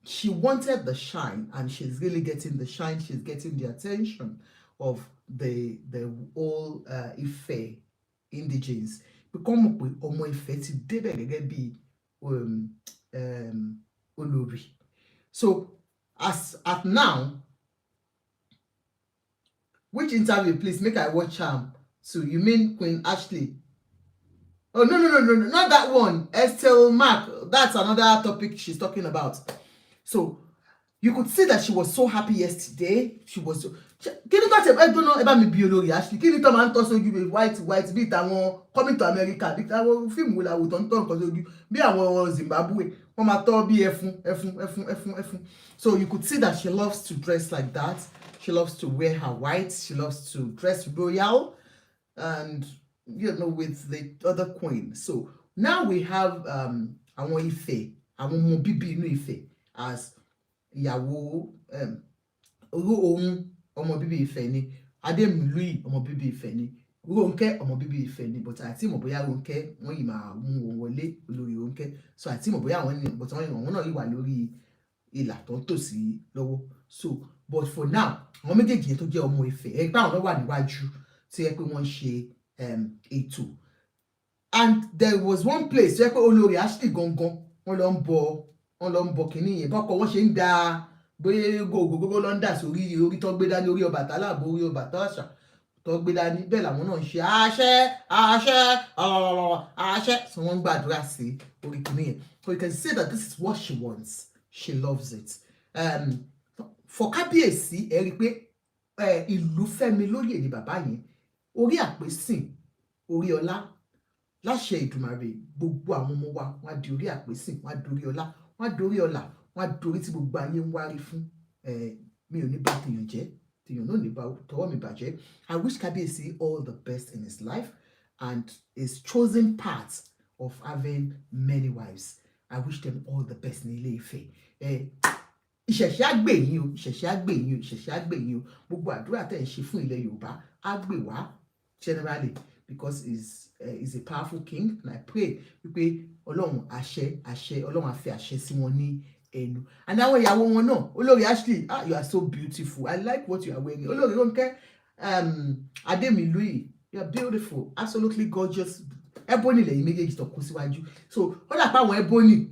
She wanted the shine and she's really getting the shine. She's getting the attention of the whole Ife indigenes. Pé kọ́ mọ̀ pé ọmọ Ifẹ̀ ti débẹ̀ gẹ́gẹ́ bí olórí. So as at now, which interview, please make I watch am. So you mean Queen Ashley? Oh, no, not that one. Estelle Mark, that's another topic she's talking about. So you could see that she was so happy yesterday. She was so, kí ni tó ṣe ẹ gbóná, ẹ bá mi bí olórí Ashley, kí ni tó máa ń tọ́ sójú bí white white, bí tàwọn Coming to America, bí táwọn fíìmù wo làwò tó ń tọ́ nǹkan sójú, bí àwọn Zimbabwe, wọ́n máa tọ́ bí ẹfun ẹfun ẹfun ẹfun ẹfun. So you could see that she loves to dress like that. She loves to wear her white. She loves to dress royal and with the other queen. So now we have àwọn Ifẹ̀, àwọn ọmọ bíbí inú Ifẹ̀ as ìyàwó oró ohun, ọmọ bíbí Ifẹ̀ ni Adémilúyì, ọmọ bíbí Ifẹ̀ ni Rónkẹ́, ọmọ bíbí Ifẹ̀ ni, but àti mọ̀ bóyá Rónkẹ́ wọ́n yìí máa mú wọn wọlé, olórí Rónkẹ́. So àti mọ̀ bóyá àwọn ní, but àwọn náà yìí wà lórí ìlà tó ń tò sí lọ́wọ́. So, but for now, àwọn méjèèjì yẹn tó jẹ́ ọmọ Ifẹ̀, ẹ pé àwọn náà wà níwájú tí ẹ pé wọ́n ń ṣe ètò. And there was one place tó yẹ pé olórí Ashley gangan, wọ́n lọ ń bọ kínní yẹn, bọ́kọ wọ́n ṣe ń da bóyá gògógógó ló ń dà sórí orí tó gbé dání, orí Ọbàtálá àbò orí Ọbàtálá tó gbé dání, bẹ́ẹ̀ làwọn náà ń ṣe àṣẹ àṣẹ ọ̀rọ̀ àṣẹ. So wọ́n ń gbàdúrà sí orí kìíní yẹn. So you can see that this is what she wants. She loves it. For kábíyèsí, ẹ rí i pé ìlú fẹ́mi lóyè ni bàbá yẹn, orí àpèsìn, orí ọlá, láṣẹ Ìdùmarè, gbogbo àwọn ọmọ wa, wọn á di orí àpèsìn, wọn á dorí ọlá, wọn á dorí ọlà, wọn á dorí tí gbogbo ayé ń wárí fún. Mi ò ní bá tèèyàn jẹ́, tèèyàn náà ní bá tọwọ́ mi bàjẹ́. I wish kábíyèsí all the best in his life and his chosen path of having many wives. I wish them all the best ní Ilé Ifẹ̀. Ìṣẹ̀ṣẹ̀ á gbè yín o, ìṣẹ̀ṣẹ̀ á gbè yín o, ìṣẹ̀ṣẹ̀ á gbè yín o. Gbogbo àdúrà tẹ̀ ń ṣe fún ilẹ̀ Yorùbá á gbè wá generally, because he's a powerful king, and I pray wípé Ọlọ́run àṣẹ àṣẹ, Ọlọ́run á fi àṣẹ sí wọn ní ẹnu. And àwọn ìyàwó wọn náà, olórí Ashley, ah, you are so beautiful. I like what you are wearing. Olórí Ronke Ademiluyi, you are beautiful, absolutely gorgeous. Ebony lẹ́yìn méjèèjì tó kó síwájú. So ó dà pé àwọn ebony,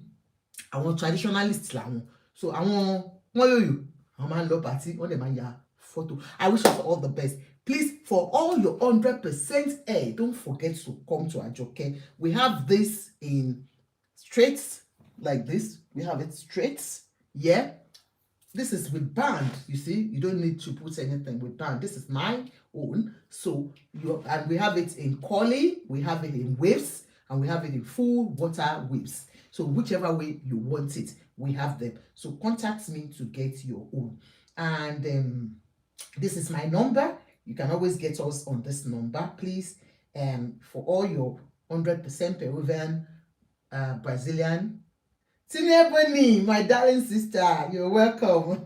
àwọn traditionalists làwọn. So àwọn wọn yòyò, àwọn máa ń lọ party, wọ́n dẹ̀ máa ń ya photo. I wish us all the best. Please, for all your 100% hair, don't forget to come to Ajoke. We have this in straight like this. We have it straight. Yeah, this is with band. You see, you don't need to put anything with band. This is my own. So you and we have it in curly, we have it in waves, and we have it in full water waves. So whichever way you want it, we have them. So contact me to get your own. And this is my number. You can always get us on this number, please. For all your 100% Peruvian, Brazilian. Tini Ebony, my darling sister, you're welcome.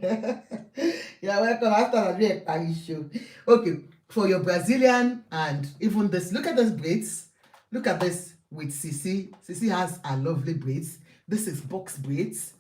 You're welcome after the Paris show. Okay, for your Brazilian and even this, look at this braids. Look at this with Sisi. Sisi has a lovely braids. This is box braids.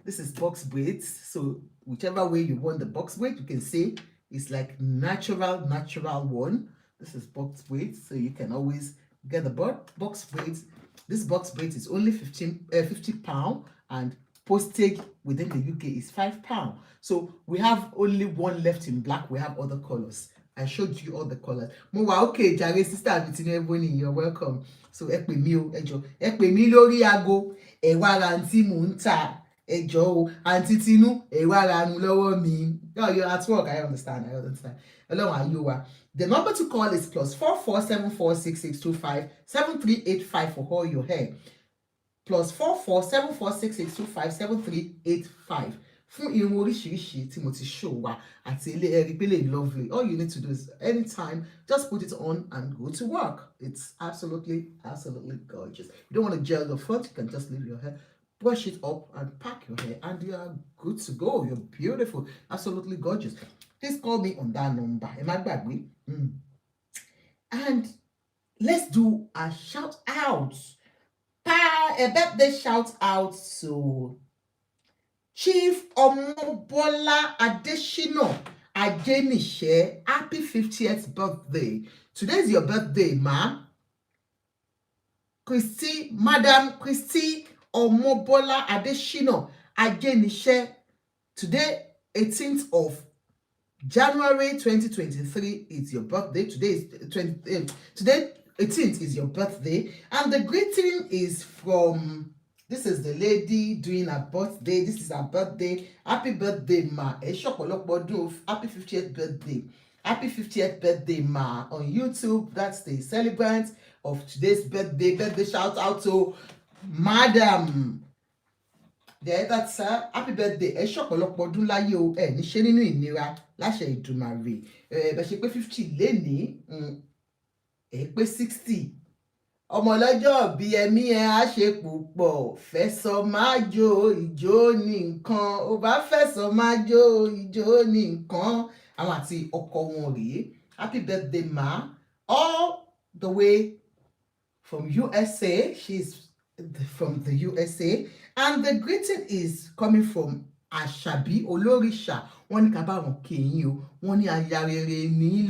This is box braids. So whichever way you want the box braid, you can see it's like natural, natural one. This is box braids, so you can always get the box braids. This box braid is only 15, £50, and postage within the UK is £5. So we have only one left in black. We have other colors. I showed you all the colors. Mo wà okay jàre, sister mi Tinubu Ebony, you're welcome. So ẹ pè mí o, ẹ jọ̀ọ́, ẹ pè mí lórí aago, ẹ wá ra àǹtí mò ń tà, ẹ jọ̀ọ́ o, àǹtí Tinú, ẹ wá ra nu lọ́wọ́ mi. Oh, you're at work, I understand, I understand. Ọlọ́run ayé wa. The number to call is +44 7466257385 for all your hair. +44 7466257385 fún irun oríṣiríṣi tí mo ti show wa àti ilé ẹ̀rí pé lè lovely. All you need to do is anytime, just put it on and go to work. It's absolutely, absolutely gorgeous. You don't want to gel your front, you can just leave your hair, brush it up and pack your hair, and you are good to go. You're beautiful, absolutely gorgeous. Please call me on that number. Ẹ má gbàgbé. And let's do a shout out. Pa a birthday shout out to Chief Omobola Adeshina Ajenishe. Happy 50th birthday. Today is your birthday, ma. Christy, Madam Christy Omobola Adeshina Ajenishe. Today, 18th of January 2023 is your birthday. Today is 20, today 18th is your birthday, and the greeting is from, this is the lady doing her birthday. This is her birthday. Happy birthday, ma. Ẹ ṣọ̀pọ̀lọpọ̀ ọdún o. Happy 50th birthday. Happy 50th birthday, ma. On YouTube, that's the celebrant of today's birthday. Birthday shout out to Madam. Yeah, that's her. Happy birthday. Ẹ ṣọ̀pọ̀lọpọ̀ ọdún láyé o. Ẹ ní ṣe nínú ìnira láṣẹ Ìdùmarè. Ẹ bẹ ṣe pé 50 lénìí. Ẹ pé 60. Ọmọ ọlọ́jọ́ bí ẹ̀mí ẹ̀ á ṣe púpọ̀. Fẹ̀sọ̀ máa jó ìjó ní nǹkan. Ó bá fẹ̀sọ̀ máa jó ìjó ní nǹkan. Àwọn àti ọkọ wọn rèé. Happy birthday, ma. All the way from USA. She's from the USA. And the greeting is coming from Àṣàbí Olóríṣà. Wọ́n ní ká bá wọn kí yín o. Wọ́n ní aya rere ní.